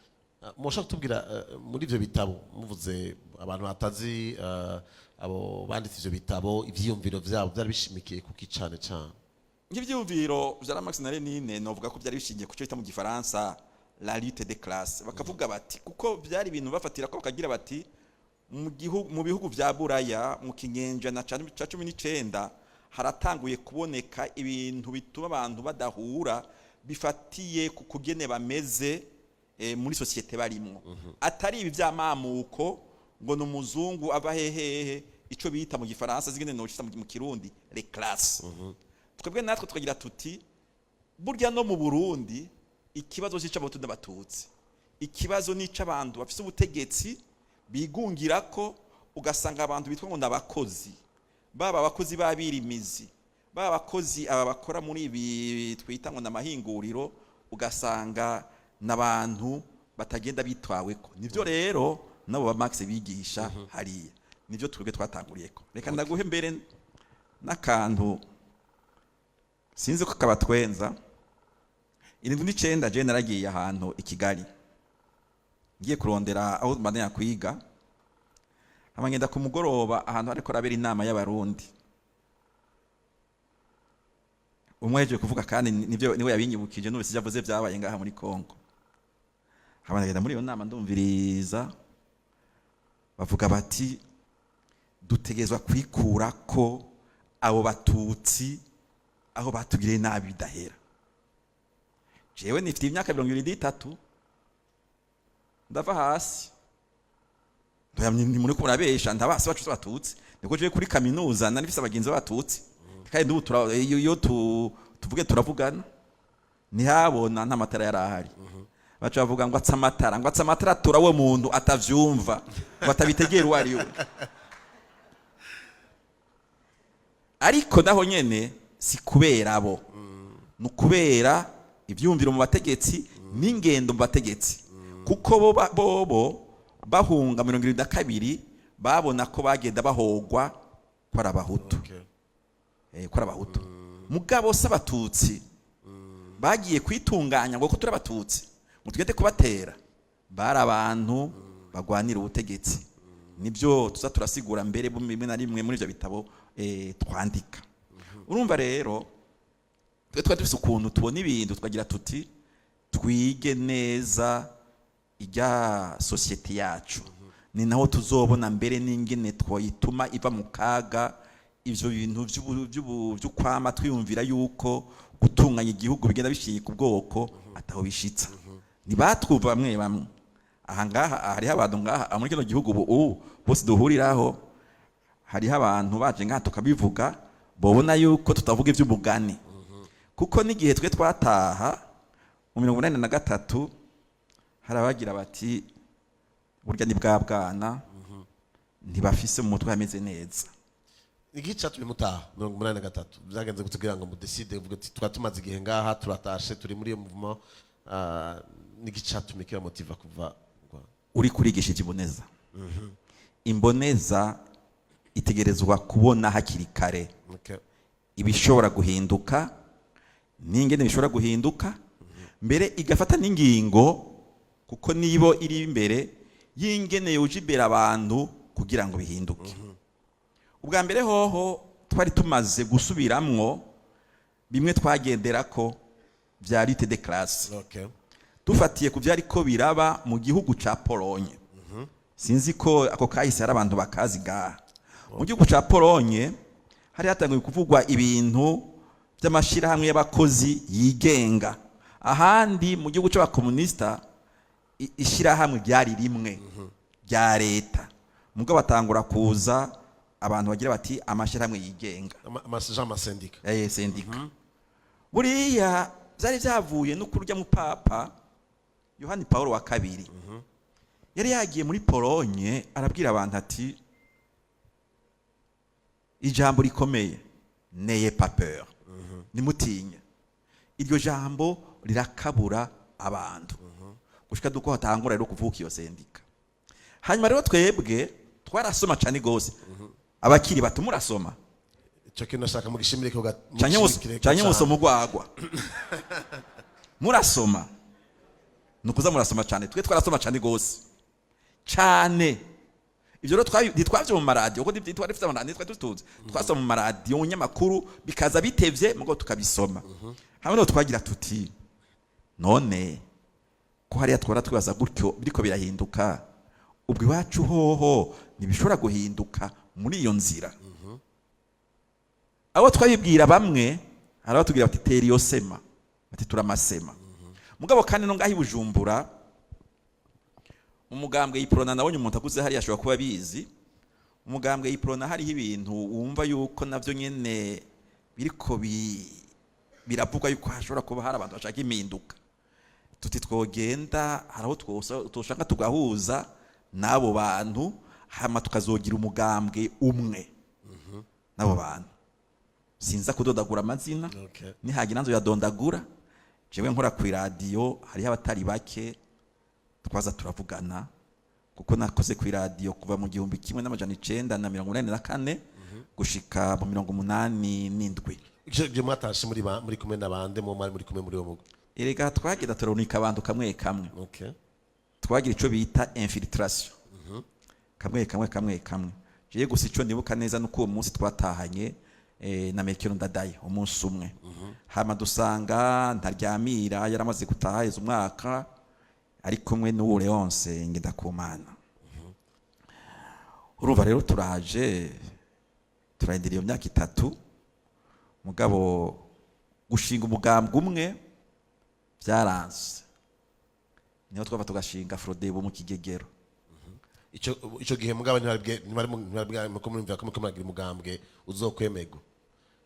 Mushaka kutubwira, muri ivyo bitabo muvuze, abantu batazi, abo banditse ivyo bitabo, ivyiyumviro vyabo byari bishimikiye kuki cane cane? Nk'ivyiyumviro vya Marx na Lénine, novuga ko byari bishingiye ku cyo bita mu gifaransa la lutte des classes. Bakavuga bati, kuko byari ibintu bafatira ko bakagira bati mu gihugu, mu bihugu vya Buraya mu kinyenjana ca 19 haratanguye kuboneka ibintu bituma abantu badahura bifatiye ku kugene bameze. muri société barimwo, atari ibi by'amamuko ngo ni umuzungu ava hehehe, ico bita mu Gifaransa zigende no mu Kirundi les classes. Twebwe natwe tukagira tuti burya no mu Burundi ikibazo c'Abahutu n'Abatutsi, ikibazo n'ic'abantu bafise ubutegetsi bigungira ko, ugasanga abantu bitwa ngo n'abakozi, baba abakozi b'abirimizi, baba abakozi aba bakora muri ibi twita ngo n'amahinguriro, ugasanga n'abantu batagenda bitwaweko. Nivyo rero nabo ba Marx bigisha hariya, nivyo twebwe twatanguriyeko. Reka ndaguhe mbere n'akantu, sinzi ko kabatwenza. 79 je naragiye ahantu i Kigali, ngiye kurondera aho mbandanya kwiga. Hama ngenda ku mugoroba ahantu hariko harabera inama y'Abarundi. Umwe yaje kuvuga, kandi nivyo niwe yabinyibukije n'ubu sivyo avuze vyabaye ngaha muri Kongo. Hama ndagenda muri iyo nama, ndumviriza bavuga bati dutegerezwa kwikura ko abo Batutsi aho batugiriye nabi bidahera. Jewe nifite imyaka 23, ndava hasi. Ndoya, ni muri ko murabesha, ndabasi bacu Abatutsi. Niko jewe kuri kaminuza nari mfise abagenzi b'Abatutsi, kandi n'ubu iyo tuvuge turavugana. Ntihabona, nta matara yari ahari. Baca bavuga ngo atsa amatara, ngo atsa amatara, tura uwo muntu atavyumva, ngo atabitegera uwo ari we. Ariko naho nyene si kubera abo, ni ukubera ibyumviro mu bategetsi n'ingendo mu bategetsi, kuko bo bobo bahunga 72 babona ko bagenda bahogwa ko ari Abahutu. Ko ari Abahutu. Mugabo se Abatutsi bagiye kwitunganya ngo ko turi Abatutsi ngo tugende kubatera? Bari abantu bagwanira ubutegetsi. Nibyo tuza turasigura mbere rimwe na rimwe muri ibyo bitabo twandika. Urumva rero twe twari dufise ukuntu tubona ibintu, tukagira tuti twige neza ijya société yacu, ni naho tuzobona mbere n'ingene twoyituma iva mu kaga. Ivyo bintu vy'ukwama twiyumvira yuko gutunganya igihugu bigenda bishingiye ku bwoko ataho bishitsa. Ntibatwumva bamwe bamwe aha ngaha. Hariho abantu ngaha muri kino gihugu ubu bose duhuriraho, hariho abantu baje ngaha tukabivuga, bobona yuko tutavuga ivy'umugani, kuko n'igihe twe twataha mu 83 hari abagira bati burya ni bwa bwana, ntibafise mu mutwe hameze neza. Iki cyatumye mutaha 83 byagenze gute kugira ngo mudécide, uvuge ati twari tumaze igihe ngaha, turatashe, turi muri iyo mouvement? Niki cyatumye kiba motiva kuva mu Rwanda? Uri kurigisha imboneza, imboneza itegerezwa kubona hakiri kare ibishobora guhinduka n'ingene bishobora guhinduka, mbere igafata n'ingingo, kuko nibo iri imbere y'ingene yoja imbere abantu kugira ngo bihinduke. Ubwa mbere hoho twari tumaze gusubiramwo bimwe twagendera ko vya lutte de classe, dufatiye ku vyariko biraba mu gihugu ca Polonye. Sinzi ko ako kahise hari abantu bakazi gaha. Mu gihugu ca Polonye hari hatanguye kuvugwa ibintu by'amashirahamwe y'abakozi yigenga. Ahandi mu gihugu c'abakomunista ishirahamwe ryari rimwe rya leta, mugabo batangura kuza abantu bagira bati amashirahamwe yigenga. Jean amasendika. Sendika buriya byari byavuye no kurya mu Papa Yohani Paul wa kabiri yari yagiye muri Polonye, arabwira abantu ati ijambo rikomeye: "N'ayez pas peur", nimutinye. Iryo jambo rirakabura abantu gushika duko hatangura rero kuvuka iyo sendika. Hanyuma rero twebwe twarasoma cyane gose, abakiri bato murasoma. Icyo kintu nashaka mugishimire ko Canke mushimikire ko canke cane. Musoma urwagwa, murasoma, ni ukuza murasoma cyane. Twe twarasoma cyane gose cyane. Ibyo rero ntitwavyo mu maradiyo, kuko ntitwari dufite amaradiyo twari dutunze. Twasoma mu maradiyo, mu nyamakuru, bikaza bitevye, mugo tukabisoma hamwe. Rero twagira tuti none ko hariya twora twibaza gutyo biriko birahinduka, ubwo iwacu hoho ntibishobora guhinduka muri iyo nzira? Abo twabibwira bamwe hari abatubwira bati tera iyo sema, bati turamasema. Mugabo kandi no ngaho i Bujumbura Umugambwe Iprona, nabonye umuntu akuze hariya ashobora kuba abizi. Umugambwe Iprona hariho ibintu wumva yuko navyo nyene biriko biravugwa yuko hashobora kuba hari abantu bashaka impinduka, tuti twogenda hari aho twoshaka tugahuza n'abo bantu, hama tukazogira umugambwe umwe n'abo bantu. Sinza kudodagura amazina. Nihagira nzo yadondagura. Jewe nkora ku iradiyo, hariho abatari bake twaza turavugana, kuko nakoze ku iradiyo kuva mu 1984 gushika mu 87. Ico gihe mwatashe muri kumwe n'abande, mu mwari muri kumwe muri uwo mugwi? Erega twagenda turarunika abantu kamwe kamwe. Twagira ico bita infiltration, kamwe kamwe kamwe kamwe. Jewe gusa ico nibuka neza nuko uwo munsi twatahanye na Melchior Ndadaye umunsi umwe, hama dusanga Ntaryamira yaramaze gutaha heza umwaka, ari kumwe n'uwo Leonce Ngendakumana. Urumva rero turaje turarindira iyo myaka 3, mugabo gushinga umugambwe umwe byaranze. Niho twava tugashinga Frodebu mu kigegero. Ico gihe mugabo ntibari ko murumvira ko muriko muragira umugambwe uzokwemerwa,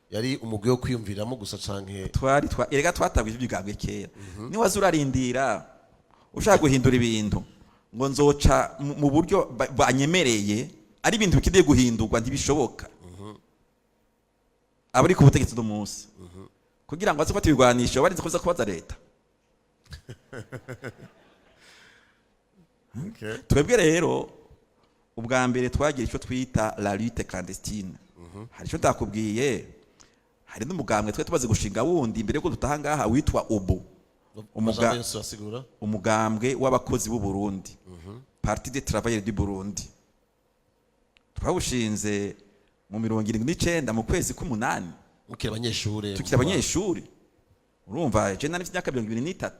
yari umugwi wo kwiyumviramo gusa canke? Twari twa erega twatabwe iby'imigambwe kera. Niwaza urarindira ushaka guhindura ibintu ngo nzoca mu buryo banyemereye, ari ibintu bikeneye guhindurwa, ntibishoboka. Abari ku butegetsi uno munsi, kugira ngo baze gufata ibigwanisho, barinze kuza kubaza leta. Twebwe rero ubwa mbere twagira icyo twita la lutte clandestine. Hari icyo ndakubwiye, hari n'umugambwe twari tumaze gushinga wundi mbere yuko dutaha ngaha witwa ubu Amajambo yose wasigura. Umugambwe w'abakozi b'u Burundi, Parti des Travailleurs du Burundi. Twawushinze mu 79 mu kwezi k'umunani. Mukiri abanyeshure? Tukiri abanyeshuri. Urumva je nari mfite imyaka 23.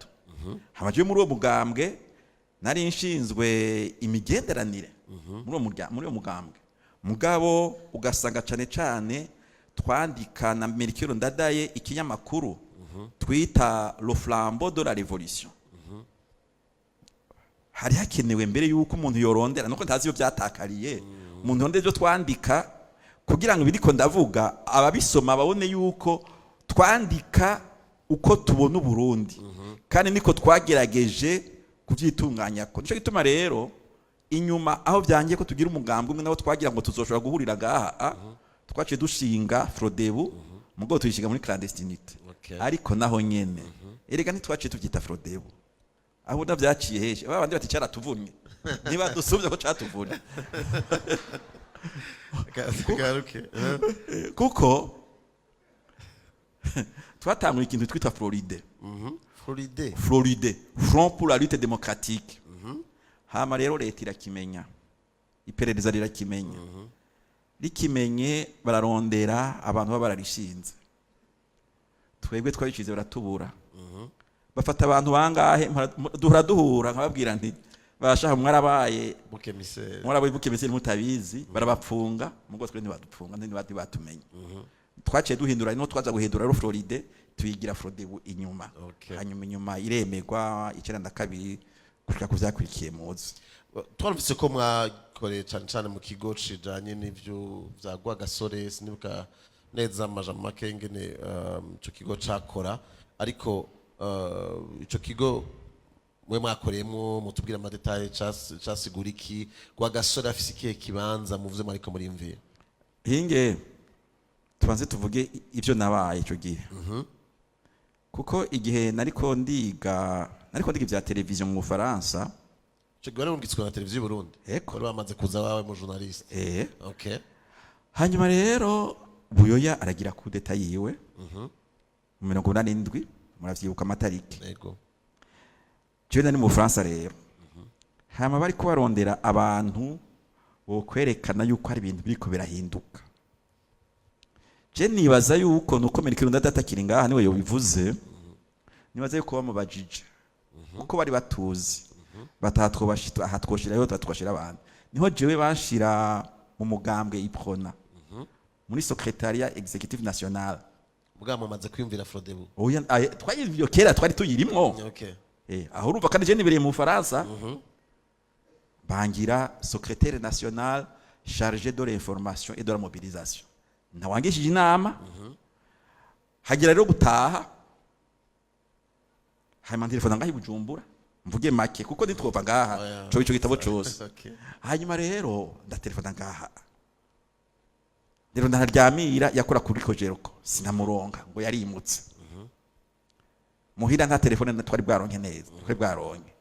Hama jewe muri uwo mugambwe nari nshinzwe imigenderanire muri uwo mugambwe, mugabo ugasanga cane cane twandika na Melchior Ndadaye ikinyamakuru twita Le Flambeau de la Révolution. Hari hakenewe mbere yuko umuntu yorondera, nuko ntazi iyo byatakariye, umuntu yorondera ibyo twandika kugira ngo ibiriko ndavuga ababisoma babone yuko twandika uko tubona Uburundi, kandi niko twagerageje kuvyitunganya. Ko nico gituma rero inyuma aho byangiye ko tugira umugambi umwe nawo twagira ngo tuzoshobora guhurira ngaha, twaciye dushinga Frodebu, mugabo tuyishinga muri clandestinité. Ariko naho nyene erega ntitwaciye tuvyita Frodebu, aho navyaciye hehe? Babandi bati caratuvunye, ntibadusubye ko catuvunye. Garuke. Kuko twatanguye ikintu twitwa Floride. Floride? Floride, Front pour la lutte démocratique. Hama rero leta irakimenya, iperereza rirakimenya. Rikimenye bararondera abantu baba bararishinze. Twebwe twabishize baratubura, bafata abantu bangahe, duhora duhura nkababwira nti bashaha mwarabaye Bukemise. Mwarabaye bukemese mutabizi. Barabapfunga, mugo twe ntibadupfunga, ntibatumenye. Twaciye duhindura, no twaza guhindura rero Floride tuyigira Frodebu inyuma. Hanyuma inyuma iremerwa 92 gushika ku vyakurikiye muzi. Twarumvise ko mwakoreye cyane cyane mu kigo kijanye n'ivyo vya Rwagasore. Sinibuka neza amajambo make ingene ico kigo cakora, ariko ico kigo mwe mwakoreyemwo, mutubwire ama détails, casigura iki? Rwagasore afise ikihe kibanza muvuze mwariko murimviye? Hinge tubanze tuvuge ibyo nabaye icyo gihe, kuko igihe nariko ndiga ibya televiziyo mu Bufaransa. Ico gihe wari wumvitswe na televiziyo y'Uburundi? Ego. Wari wamaze kuza wawe mu journaliste? Eh. Hanyuma rero Buyoya aragira coup d'état yiwe mu 87, muravyibuka amatariki. Ego. Jewe nari mu Bufaransa rero, hama bariko barondera abantu bokwerekana yuko hari ibintu biriko birahinduka. Je nibaza yuko nuko Melchior Ndadaye atakiri ngaha niwe yobivuze, nibaza yuko bamubajije kuko bari batuzi batatwobashita aha twoshirayo twashira abantu. Niho jewe banshira mu mugambwe Iprona muri secrétariat exécutif national. Mugabo mumaze kwiyumvira Frodebu? Oya, twari kera twari tuyirimwo. Aho urumva kandi je nibereye mu Bufaransa. Bangira secrétaire national chargé de l'information et de la mobilisation. Ntawangishije inama. Hagira rero gutaha, hanyuma ntelefona ngaha i Bujumbura. Mvuge make kuko nitwova ngaha Oya. co ico gitabo cose. Hanyuma rero ndatelefona ngaha rero, ndanaryamira yakora kuri Cogerco, sinamuronka ngo yarimutse muhira, nta telefone twari bwaronke neza, twari bwaronke.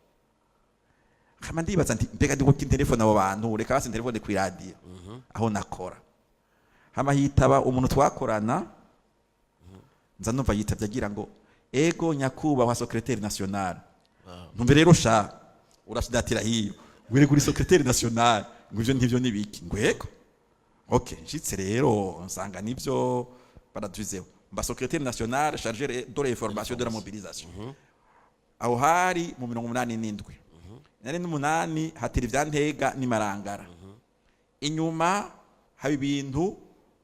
Hama ndibaza nti: "Mbega ndiko telefone abo bantu, reka basi telefone ku radio aho nakora." Hama hitaba umuntu twakorana, nza numva yitavye agira ngo: "Ego nyakubahwa secrétaire national." Ntumve rero sha, urashidatira hiyo were kuri secrétaire national, ngo ivyo ntivyo nibiki? Ngo ego. Okay, nshitse rero nsanga nivyo baraduzeho, mba secrétaire national chargé de l'information, de la mobilisation. Aho hari mu 87, 88, hatira ivyantega n'imarangara. Inyuma haba ibintu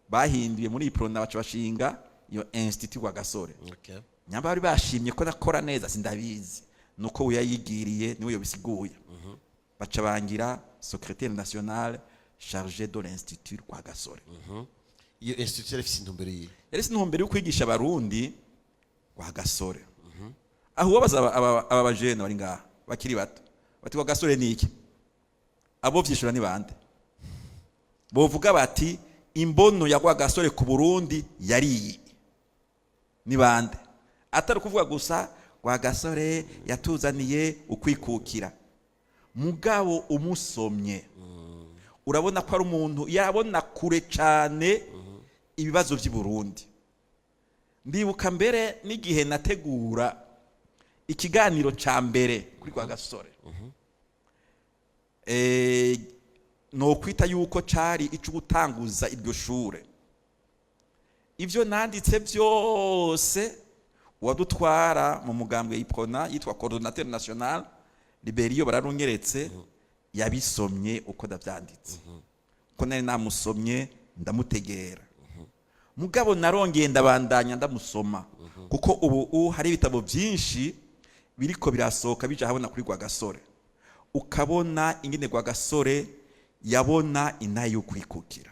bahinduye muri Uprona, baca bashinga iyo Institut Rwagasore. Nyamba bari bashimye ko nakora neza, sindabizi, nuko we yayigiriye niwe yobisiguye, baca bangira secrétaire national chargé de l'Institut Rwagasore. Iyo institut yari ifise intumbero yihe? Yari ifise intumbero yo kwigisha Abarundi Rwagasore. Aho ubabaza aba bajene bari ngaha bakiri bato bati: "Rwagasore ni iki?" Abo vyishura ni bande bovuga bati: "Imbono ya Rwagasore ku Burundi yari iyi"? Ni bande? Atari ukuvuga gusa Rwagasore yatuzaniye ukwikukira, mugabo umusomye urabona ko ari umuntu yabona kure cane ibibazo by'i Burundi. Ndibuka mbere n'igihe nategura ikiganiro ca mbere kuri Rwagasore, nokwita yuko cari ico gutanguza iryo shure. Ivyo nanditse byose, uwadutwara mu mugambwe Uprona yitwa coordonnateur national Liberiyo bararungeretse, yabisomye uko ndavyanditse, ko nari namusomye ndamutegera. Mugabo narongeye ndabandanya ndamusoma, kuko ubu hari ibitabo byinshi biriko birasohoka bija habona kuri Rwagasore, ukabona ingene Rwagasore yabona inayi y'ukwikukira,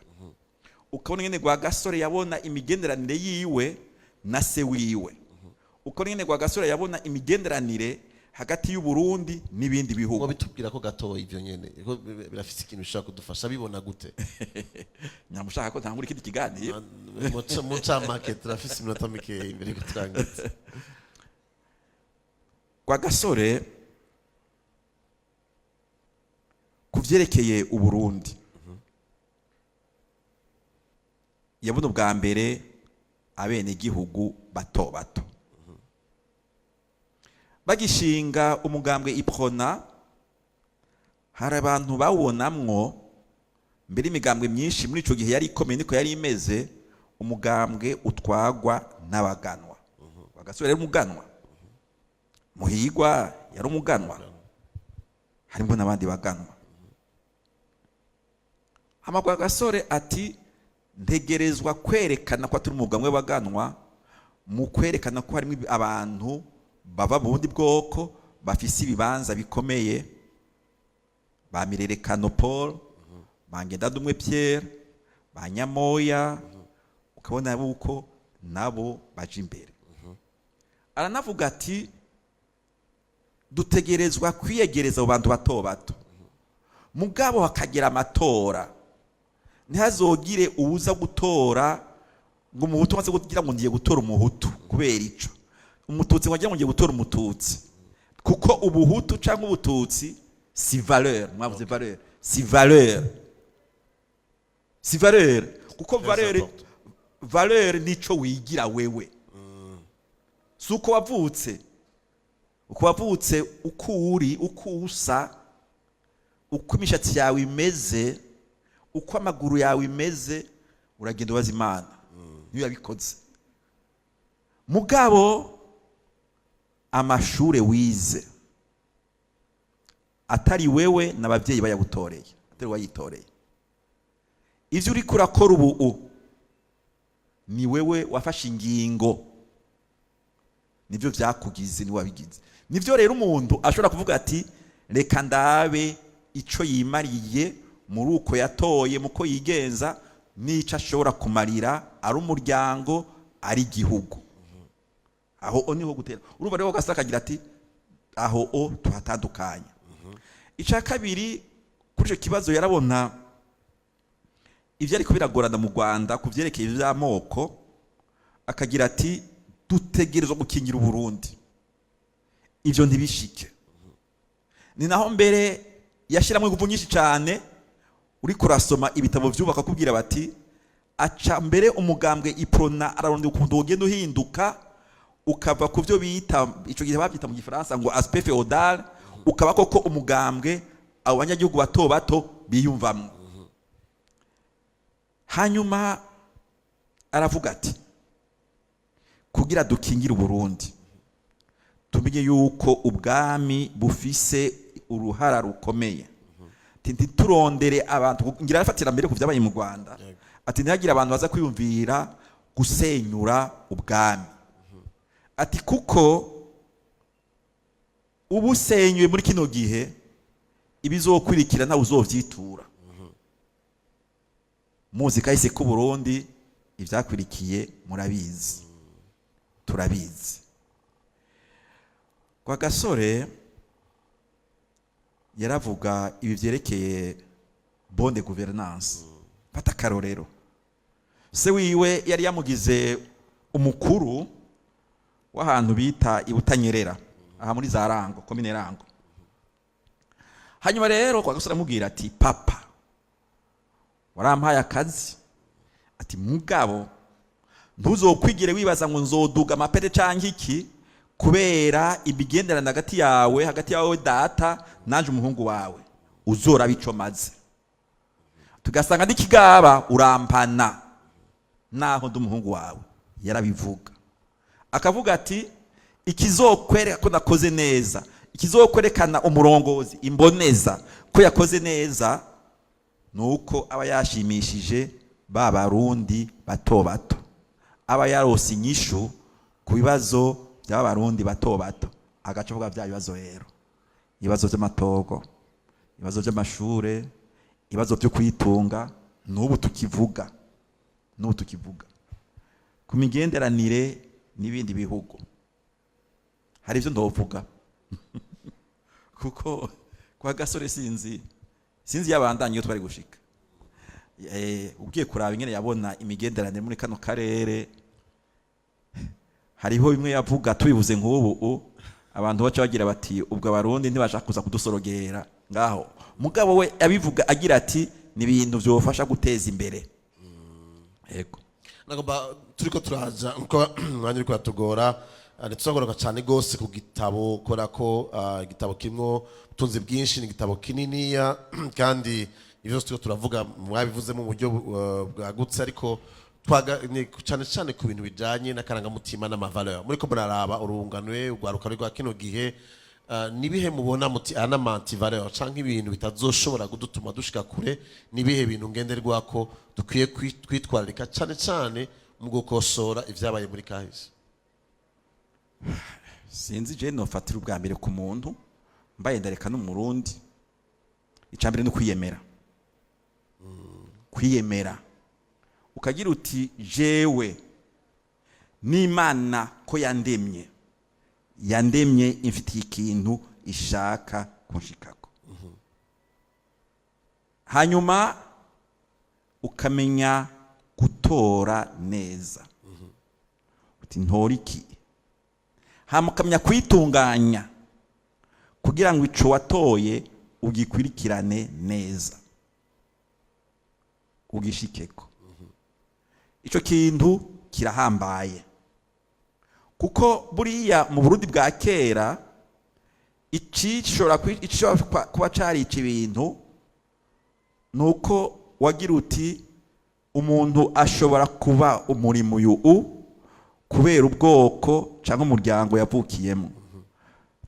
ukabona ingene Rwagasore yabona imigenderanire yiwe na se wiwe, ukabona ingene Rwagasore yabona imigenderanire hagati y'u Burundi n'ibindi bihugu. Ngo bitubwira ko gato ivyo nyene ko birafise ikintu bishobora kudufasha, bibona gute? Nyamushaka ko ntangura ikindi kiganiro. Mu ncamake, turafise iminota mikeya imbere yuko turangiza. Rwagasore ku vyerekeye Uburundi yabona ubwa mbere abenegihugu bato bato bagishinga umugambwe Uprona. Hari abantu bawubonamwo mbere imigambwe myinshi muri ico gihe yari ikomeye, niko yari imeze, umugambwe utwagwa n'abaganwa. Rwagasore yari umuganwa, Muhigwa yari umuganwa, harimo n'abandi baganwa. Hama Rwagasore ati: "Ntegerezwa kwerekana ko atari umugambwe w'abaganwa mu kwerekana ko harimo abantu bava mu bundi bwoko bafise ibibanza bikomeye, ba Mirerekano Paul, ba Ngendandumwe Pierre, ba Nyamoya, ukabona yuko nabo baje imbere." Aranavuga ati: "Dutegerezwa kwiyegereza abo bantu bato bato, mugabo hakagira amatora, ntihazogire uwuza gutora ngo umuhutu maze kugira ngo ngiye gutora umuhutu kubera ico, umututsi wagira ngo ngiye gutora umututsi, kuko ubuhutu cyangwa ubututsi si valeur." Mwavuze valeur, si valeur, si valeur, kuko Très valeur important. Valeur nico wigira wewe, si uko wavutse. Uko wavutse, uko uri, uko usa, uko imishatsi yawe imeze, uko amaguru yawe imeze, uragenda ubaza Imana niyo yabikoze. Mugabo amashure wize, atari wewe n'ababyeyi bayagutoreye, atari wayitoreye, ivyo uriko urakora ubu ni wewe wafashe ingingo, nivyo vyakugize, ni wabigize. Nivyo rero umuntu ashobora kuvuga ati: "Reka ndabe ico yimariye muri uko yatoye, muko yigenza, n'ico ashobora kumarira ari umuryango, ari igihugu. Aho o niho gutera. Urumva rero gasa akagira ati aho o tuhatandukanye. Icya kabiri, kuri icyo kibazo, yarabona ibyo ariko biragorana mu Rwanda ku byerekeye iby'amoko, akagira ati dutegerezwa gukingira Uburundi, ibyo ntibishike. Ni naho mbere yashyiramo ingufu nyinshi cyane. Uri kurasoma ibitabo byubaka, kubwira bati aca mbere umugambwe Iprona ararondera ukuntu ugenda uhinduka, ukava ku byo bita icyo gihe, babyita mu Gifaransa ngo aspect féodal, ukaba koko umugambwe abo banyagihugu bato bato biyumvamo. Hanyuma aravuga ati kugira dukingire Uburundi, tumenye yuko ubwami bufise uruhara rukomeye. Ati ntiturondere abantu, ngira arafatira mbere ku byabaye mu Rwanda, ati ntihagire abantu baza kwiyumvira gusenyura ubwami, ati kuko ubusenyuye muri kino gihe, ibizokurikira ntawe uzovyitura. Muzi kahise k'u Burundi, ivyakurikiye murabizi, turabizi. Kwa Gasore yaravuga ibi vyerekeye bonne gouvernance. Fata akarorero, se wiwe yari yamugize umukuru w'ahantu bita Ibutanyerera, aha muri za Rango, komine Rango. Hanyuma rero kwa Gasore aramubwira ati papa, warampaye akazi, ati mugabo ntuzokwigire wibaza ngo nzoduga amapete canke iki, kubera imigenderanire hagati yawe data nanje umuhungu wawe, uzoraba ico maze tugasanga n'ikigaba urampana naho ndi umuhungu wawe. Yarabivuga akavuga ati ikizokwereka ko nakoze neza, ikizokwerekana umurongozi imboneza ko yakoze neza, nuko aba yashimishije ba Barundi bato bato, aba yarose inyishu ku bibazo by'aba Barundi bato bato. Agaca avuga bya bibazo rero: ibibazo by'amatogo, ibibazo by'amashure, ibibazo byo kwitunga. N'ubu tukivuga ku migenderanire n'ibindi bihugu. Hari ibyo ndovuga kuko kwa Gasore sinzi yabandanye iyo twari gushika. Ugiye kuraba ingene yabona imigenderanire muri kano karere, hariho bimwe yavuga, tubivuze nk'ubu abantu baca bagira bati ubwo Abarundi ntibashaka kuza kudusorogera ngaho. Mugabo we abivuga agira ati ni ibintu byofasha guteza imbere. Yego. Nagomba turiko turaja nko umwanya uriko uratugora, ntituzagaruka cyane gose ku gitabo, kubera ko igitabo kimwo ubutunzi bwinshi, ni igitabo kininiya, kandi ibyo byose turiko turavuga mwabivuze mu buryo bwagutse, ariko ni cyane cyane ku bintu bijanye n'akarangamutima n'amavaleur. Muriko muraraba urunganwe, urwaruka rwa kino gihe, nibihe mubona muti aya n'ama antivaleur canke ibintu bitazoshobora kudutuma dushika kure? Nibihe bintu ngenderwako dukwiye kwitwararika cyane cyane mu gukosora ivyabaye muri kahise? Sinzi, je nofatira ubwa mbere ku muntu, mbaye ndareka n'Umurundi. Icya mbere ni kwiyemera, kwiyemera ukagira uti jewe n'Imana ko yandemye, yandemye imfitiye ikintu ishaka kunshikako. Hanyuma ukamenya gutora neza, uti ntora iki, hama ukamenya kwitunganya kugira ngo ico watoye ugikwirikirane neza, ugishikeko. Ico kintu kirahambaye, kuko buriya mu Burundi bwa kera icishobora kuba carica ibintu nuko wagira uti umuntu ashobora kuba umurimo uyu kubera ubwoko cyangwa umuryango yavukiyemo.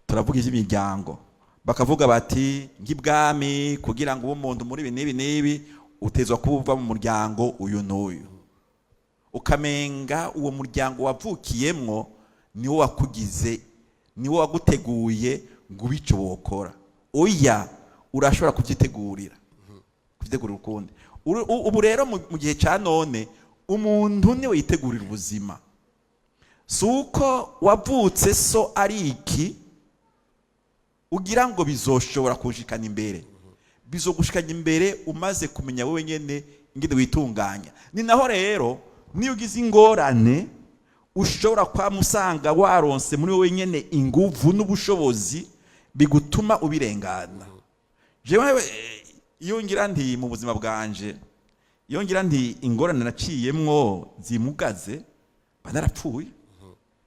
Turavuga iby'imiryango, bakavuga bati nk'ibwami, kugira ngo ube umuntu muri ibi n'ibi n'ibi, utezwa kuba uva mu muryango uyu n'uyu, ukamenga uwo muryango wavukiyemwo niwo wakugize, niwo waguteguye ngo ube ico wokora. Oya, Urashobora kuvyitegurira ukundi. Ubu rero mu gihe ca none, umuntu niwe yitegurira ubuzima. Si uko wavutse so ari iki ugira ngo bizoshobora kushikana imbere, bizogushikanya imbere umaze kumenya wowe nyene ingene witunganya. Ni naho rero niyo ugize ingorane, ushobora kwama usanga waronse muri wowe nyene inguvu n'ubushobozi bigutuma ubirengana. Jewe iyo ngira nti mu buzima bwanje, iyo ngira nti ingorane naciyemwo zimugaze, mba narapfuye,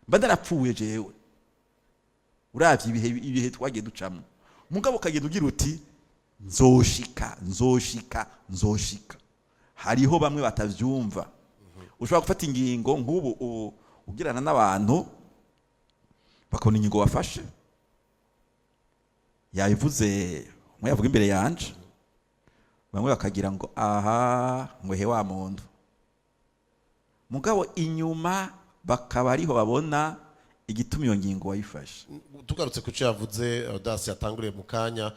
mba narapfuye jewe. Uravye ibihe twagiye ducamo, mugabo ukagenda ugira uti: "Nzoshika, nzoshika, nzoshika." Hariho bamwe batavyumva. Ushobora gufata ingingo nk'ubu ugirana n'abantu, bakabona ingingo wafashe. Yabivuze umwe, yavuga imbere yanje, bamwe bakagira ngo aha ngo he wa muntu, mugabo inyuma bakaba ariho babona igituma iyo ngingo wayifashe. Tugarutse ku cyo yavuze Audace yatanguriye mu kanya,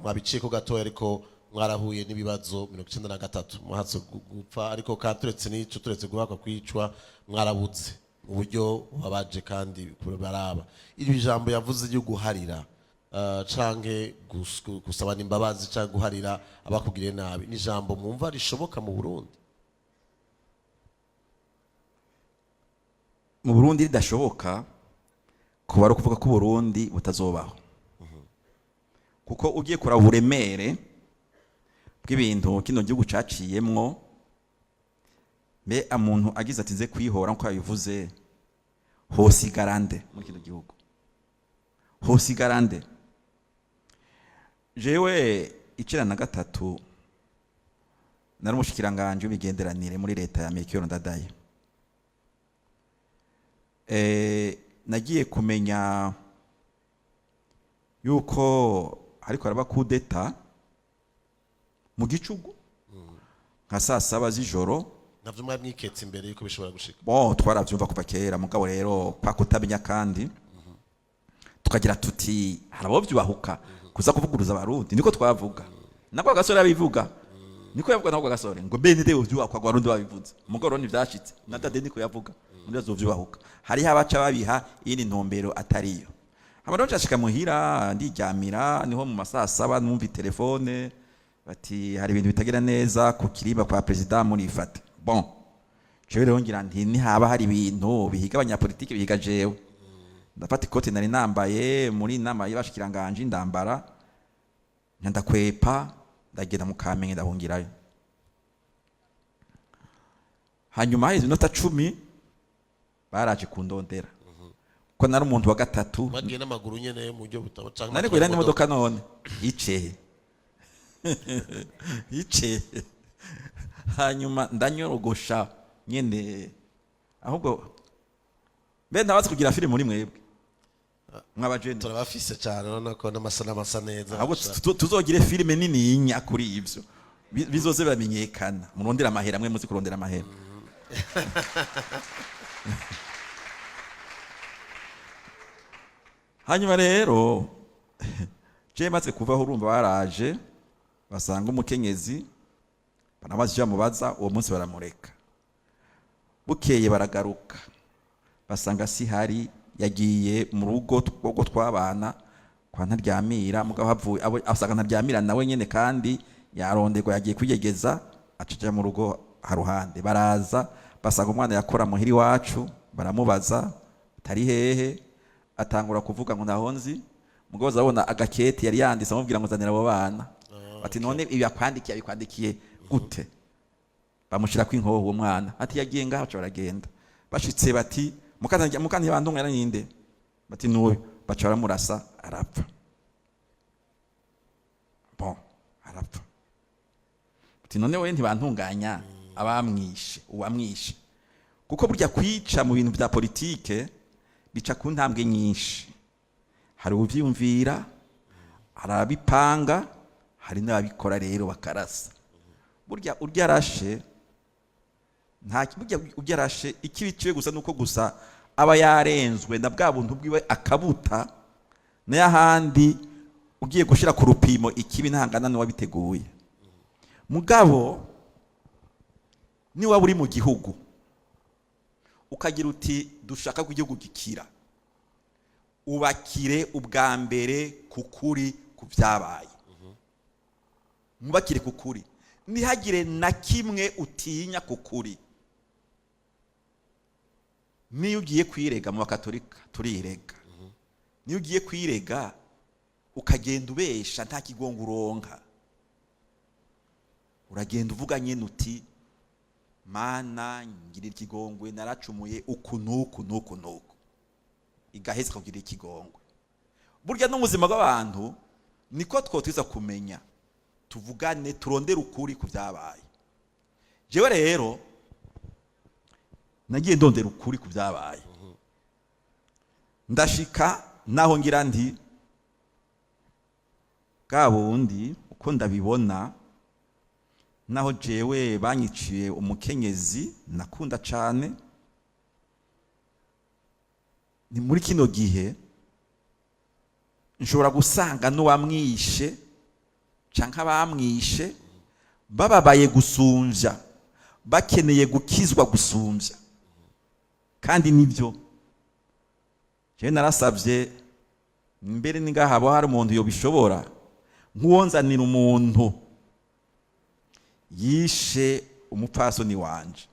mwabiciye ko gatoya, ariko mwarahuye n'ibibazo 93, muhatse gupfa, ariko kandi turetse n'icyo, turetse guhakwa kwicwa, mwarabuze mu buryo bubabaje kandi baraba iri jambo yavuze ryo guharira canke gusabana imbabazi canke guharira abakugiriye nabi, ni ijambo mwumva rishoboka mu Burundi? Mu Burundi ridashoboka kuba ari ukuvuga ko Uburundi butazobaho, kuko ugiye kuraba uburemere bw'ibintu kino gihugu caciyemwo, mbe umuntu agize ati nze kwihora nkuko yabivuze, hosigara nde muri kino gihugu? Hosigara nde? Jewe 93 nari umushikiranganji w'imigenderanire muri leta ya Melchior Ndadaye. Nagiye kumenya yuko ariko araba kudeta mu gicugu nka saa 7 z'ijoro. Navyo mwari mwiketse imbere yuko bishobora gushika? Bon, twaravyumva kuva kera, mugabo rero kwa kutamenya, kandi tukagira tuti hari abo vyubahuka kuza kuvuguruza Abarundi. Niko twavuga, nako gasore abivuga, niko yavuga nako gasore ngo bene de uvyubakwa ngo Abarundi babivuze, mugabo rero ntivyashitse. Na dade niko yavuga muri azovyubahuka, hariho abaca babiha iyindi ntumbero atariyo. Hama rero nshashika muhira ndiryamira, niho mu masaa 7 numva telefone bati hari ibintu bitagira neza ku kirimba kwa president, murifate. Bon, jewe rero ngira nti nihaba hari ibintu bihiga abanyapolitike, bihiga jewe. Ndafata ikoti nari nambaye muri inama y'abashikiranganje, ndambara, ndakwepa, ndagenda mu Kamenge, ndahungirayo. Hanyuma haheze iminota 10 baraje kundondera ko nari umuntu wa gatatu. Bagiye n'amaguru nyene mu buryo butaba canke Nari kugira n'imodoka none yicaye yicaye. Hanyuma ndanyorogosha nyene. Ahubwo mbe ntabazi kugira filime muri mwebwe mw'abajene? Turabafise cyane, urabona ko n'amasanamu asa neza. Ahubwo tuzogire filime nininya kuri ivyo. Bizoze biramenyekana. Murondera amahera, mwe muzi kurondera amahera. Hanyuma rero je maze kuvaho, urumva baraje basanga umukenyezi, barabaza ivyo bamubaza, uwo munsi baramureka. Bukeye baragaruka basanga sihari, yagiye mu rugo rwo twabana kwa Ntaryamira. Mugabo havuye abo asanga Ntaryamira nawe nyene kandi yaronderwa, yagiye kwiyegeza, acaja mu rugo haruhande. Baraza basanga umwana yakora muhiri wacu, baramubaza atari hehe, atangura kuvuga ngo ntaho nzi. Mugabo zabona agaketi yari yanditse amubwira ngo zanira abo bana. Bati none ibi yakwandikiye abikwandikiye gute? Bamushira kw'inkoho uwo mwana, ati yagiye ngaho. Baca baragenda, bashitse bati mukanya bandunga ninde? Bati nuyu. Baca baramurasa, arapfa. Bon, arapfa. Bati none wewe ntibantunganya abamwishe, uwamwishe? Kuko burya kwica mu bintu bya politike bica ku ntambwe nyinshi: hari uvyiyumvira, hari ababipanga, hari n'ababikora rero bakarasa. Burya urya arashe nta burya urya arashe ikibi ciwe gusa nuko gusa aba yarenzwe na bwa buntu bwiwe akabuta, n'ahandi Ugiye gushira ku rupimo ikibi ntangana n'uwabiteguye. Mugabo niwaba uri mu gihugu ukagira uti dushaka ko igihugu gikira, ubakire ubwa mbere ku kuri ku byabaye, mwubakire ku kuri, ntihagire na kimwe utinya ku kuri. Niyo ugiye kwirega mu bakatolika turirega, niyo ugiye kwirega ukagenda ubesha nta kigongo uronka. Uragenda uvuga nyine uti Mana ngirira ikigongwe, naracumuye uku n'uku n'uku n'uku, igaheza ikakugirira ikigongwe. Burya n'ubuzima bw'abantu niko twotwiza kumenya, tuvugane, turondere ukuri ku byabaye. Jewe rero nagiye ndondera ukuri ku byabaye, ndashika naho ngira nti bwa bundi uko ndabibona, naho jewe banyiciye umukenyezi nakunda cane, ni muri kino gihe nshobora gusanga n'uwamwishe canke abamwishe bababaye gusumvya, bakeneye gukizwa gusumvya. Kandi nibyo, jewe narasavye mbere ningahabo hari umuntu yobishobora, nk'uwonzanira umuntu yishe umupfasoni wanje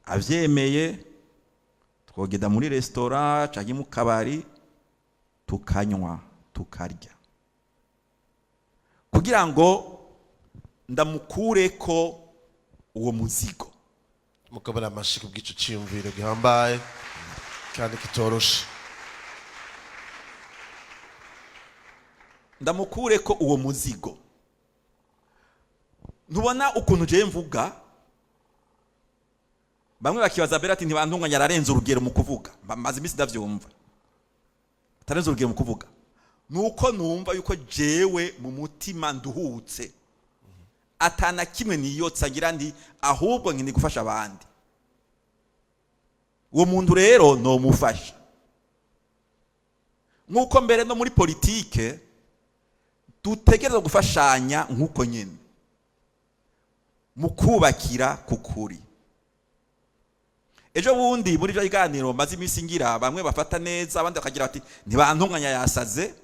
avyemeye, twogenda muri resitora canke mu kabari tukanywa tukarya, kugira ngo ndamukureko uwo muzigo. Mukabara amashi ku bw'ico ciyumviro gihambaye kandi kitoroshe. Ndamukureko uwo muzigo. Ntubona ukuntu jewe mvuga, bamwe bakibaza mbere ati ntibantunganya ararenze urugero mu kuvuga. Maze iminsi ndavyumva atarenze urugero mu kuvuga, nuko numva yuko jewe mu mutima nduhutse, atana kimwe niyotsa ngira ndi, ahubwo nkeneye gufasha abandi. Uwo muntu rero nomufasha, nk'uko mbere no muri politike dutegerezwa gufashanya nk'uko nyene mu kubakira ku kuri. Ejo bundi muri byo biganiro maze iminsi ngira, bamwe bafata neza, abandi bakagira bati ntibantunganya yasaze,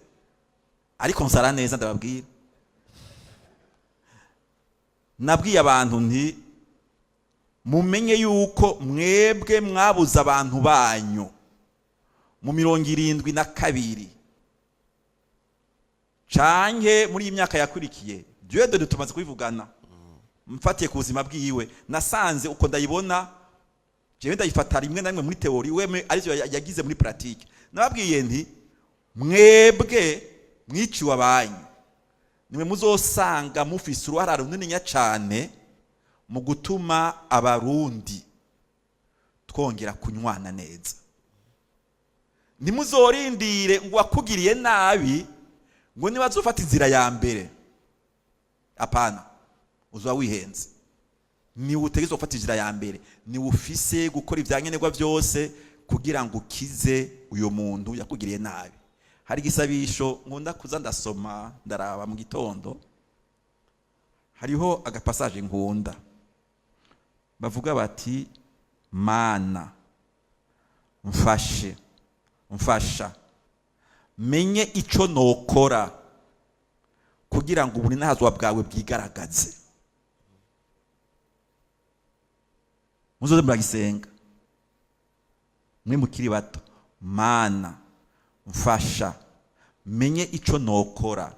ariko nsara neza. Ndababwira, nabwiye abantu nti mumenye yuko mwebwe mwabuze abantu banyu mu 72 canke muri iyi myaka yakurikiye. Dieudonné tumaze kubivugana, mfatiye ku buzima bwiwe nasanze uko ndayibona jewe ndayifata rimwe na rimwe muri théorie, we arivyo yagize muri pratique. Nababwiye nti mwebwe mwiciwe abanyu, nimwe muzosanga mufise uruhara runininya cane mu gutuma Abarundi twongera kunywana neza. Ntimuzorindire ngo wakugiriye nabi ngo niba azofata inzira ya mbere, apana, uzoba wihenze. Niwe utegerezwa gufata inzira ya mbere, niwe ufise gukora ibyankenerwa byose kugira ngo ukize uyo muntu yakugiriye nabi. Hari igisabisho nkunda kuza ndasoma ndaraba mu gitondo, hariho agapasaje nkunda bavuga bati Mana mfashe, mfasha menye ico nokora kugira ngo ubuninahazwa bwawe bwigaragaze. Muzoze muragisenga mwe mukiri bato, Mana mfasha menye ico nokora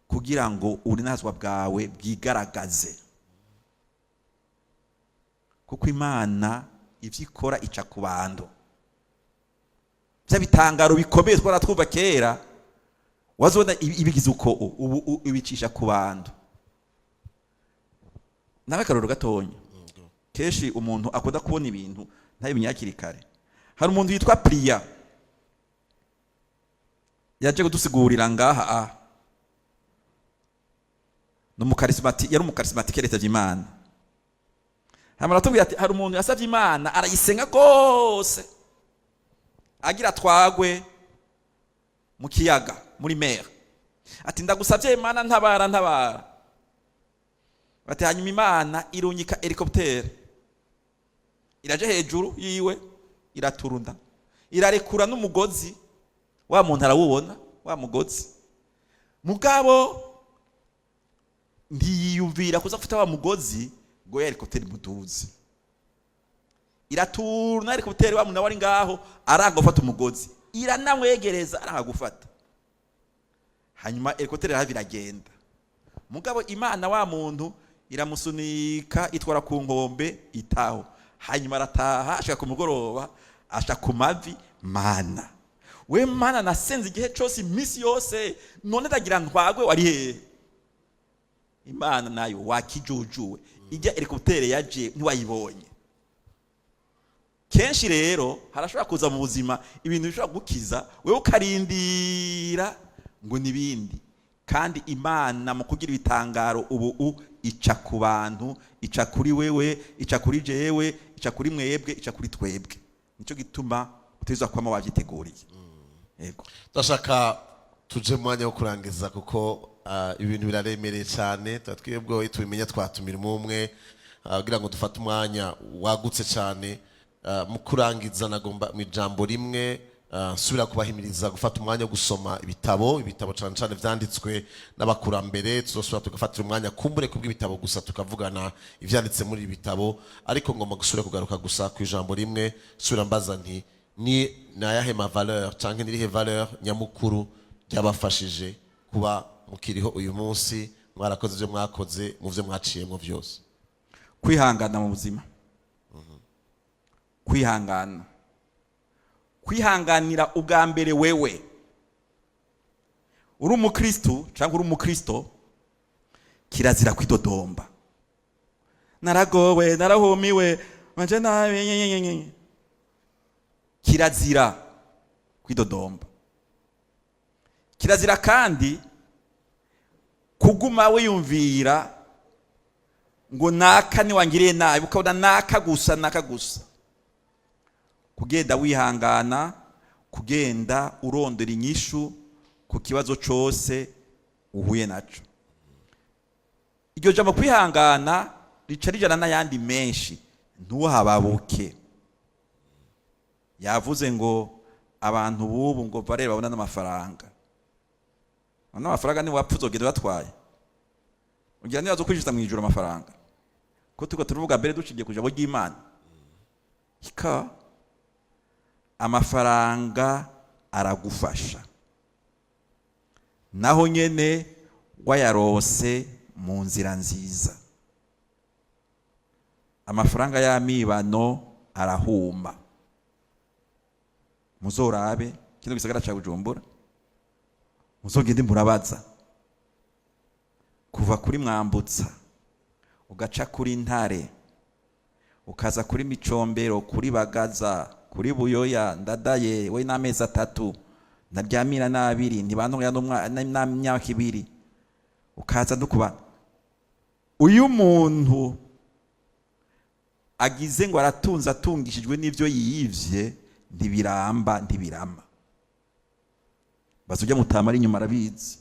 kugira ngo ubuninahazwa bwawe bwigaragaze. Kuko Imana ivyo ikora ica ku bantu. Bya bitangaro bikomeye twaratwumva kera, wazobona ibigize uko ubu ibicisha ku bantu. Nawe akarorero gatonya, kenshi umuntu akunda kubona ibintu ntabimenye hakiri kare. Hari umuntu yitwa Priya yaje kudusigurira ngaha, ni umukarismati, yari umukarismatike yitavye Imana. Hama aratubwira ati hari umuntu yasavye Imana arayisenga gose agira twagwe Mu kiyaga, muri mer, ati: "Ndagusabye Imana, ntabara, ntabara." Bati hanyuma Imana irungika hélicoptère, iraje hejuru yiwe, iraturunda, irarekura n'umugozi. Wa muntu arawubona wa mugozi, mugabo ntiyiyumvira kuza gufata wa mugozi ngo ya hélicoptère imuduze. Iraturuna hélicoptère, wa muntu nawe ari ngaho aranga gufata umugozi, iranamwegereza, aranga gufata. Hanyuma hélicoptère irahava, iragenda, mugabo Imana wa muntu iramusunika, itwara ku nkombe itaho. Hanyuma arataha, ashika ku mugoroba, asha ku mavi: "Mana we, Mana, nasenze igihe cyose, iminsi yose, none ndagira ntwagwe, wari hehe?" Imana nayo: "Wakijujuwe, ijya hélicoptère yaje ntiwayibonye?" Kenshi rero harashobora kuza mu buzima ibintu bishobora gukiza wewe, ukarindira ngo nibindi, kandi Imana mu kugira ibitangaro ubu ica ku bantu, ica kuri wewe, ica kuri jewe, ica kuri mwebwe, ica kuri twebwe. Nicyo gituma utegerezwa kwama wavyiteguriye. Yego. Ndashaka tuje mu mwanya wo kurangiza, kuko ibintu biraremereye cyane. Tuba twebwe tubimenya, twatumira umwe kugira ngo dufate umwanya wagutse cyane. Mu kurangiza, nagomba mu ijambo rimwe nsubira kubahimiriza gufata umwanya wo gusoma ibitabo, ibitabo cyane cyane vyanditswe n'abakurambere. Tuzosubira tugafatira umwanya kumbure kubw'ibitabo gusa, tukavugana ivyanditse muri ibi bitabo. Ariko ngomba gusubira kugaruka gusa ku ijambo rimwe, subira mbaza nti: ni nayahe ma valeur canke nirihe valeur nyamukuru ryabafashije kuba mukiriho uyu munsi, mwarakoze ibyo mwakoze mu byo mwaciyemo byose? Kwihangana mu buzima, kwihangana, kwihanganira ubwa mbere wewe uri umukristu cyangwa uri umukristo. Kirazira kwidodomba: "Naragowe, narahumiwe, manje nabi nyenyenyenye." Kirazira kwidodomba. Kirazira kandi kuguma wiyumvira ngo naka niwangiriye nabi, ukabona naka gusa, naka gusa. Kugenda wihangana, kugenda urondera inyishu ku kibazo cose uhuye naco. Iryo jambo kwihangana rica rijana n'ayandi menshi. Ntuhababuke. Yavuze ngo abantu bubu ngo bareba, babona n'amafaranga. None amafaranga ni wapfa uzogenda batwaye? Ugira niba zo kwinjiza mu ijuru amafaranga, ko turiko turuvuga mbere dushingiye ku ijambo ry'Imana? Ika amafaranga aragufasha, naho nyene wayarose mu nzira nziza. Amafaranga y'amibano arahuma. Muzorabe kino gisagara ca Bujumbura, muzogende murabaza kuva kuri Mwambutsa, ugaca kuri Ntare, ukaza kuri Micombero, kuri Bagaza, kuri Buyoya, Ndadaye we n'amezi 3, Ntaryamira n'abiri, Ntibantunganya n'imyaka 2, ukaza no kuba uyu muntu agize ngo aratunze, atungishijwe n'ivyo yiyivye, ntibiramba, ntibirama. Baza ujya mutama ari inyuma, arabizi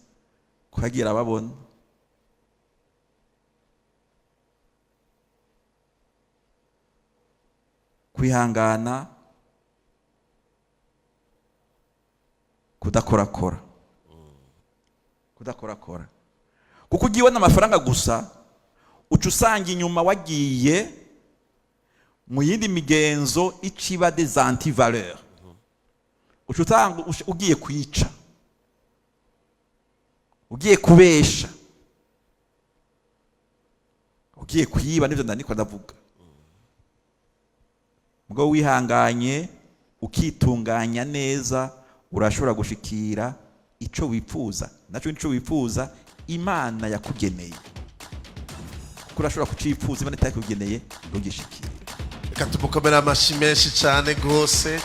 ko yagiye arababona. Kwihangana, kudakorakora, kudakorakora, kuko ugiye ubona amafaranga gusa, uca usanga inyuma wagiye mu yindi migenzo iciba des antivaleurs, uca usanga ugiye kwica, ugiye kubesha, ugiye kwiba. Nivyo ndandiko ndavuga. Mugabo wihanganye, ukitunganya neza, urashobora gushikira ico wifuza, naco nico wifuza Imana yakugeneye, kuko urashobora kucifuza Imana itakugeneye, ntugishikire. Reka tumukomere amashyi menshi cyane rwose.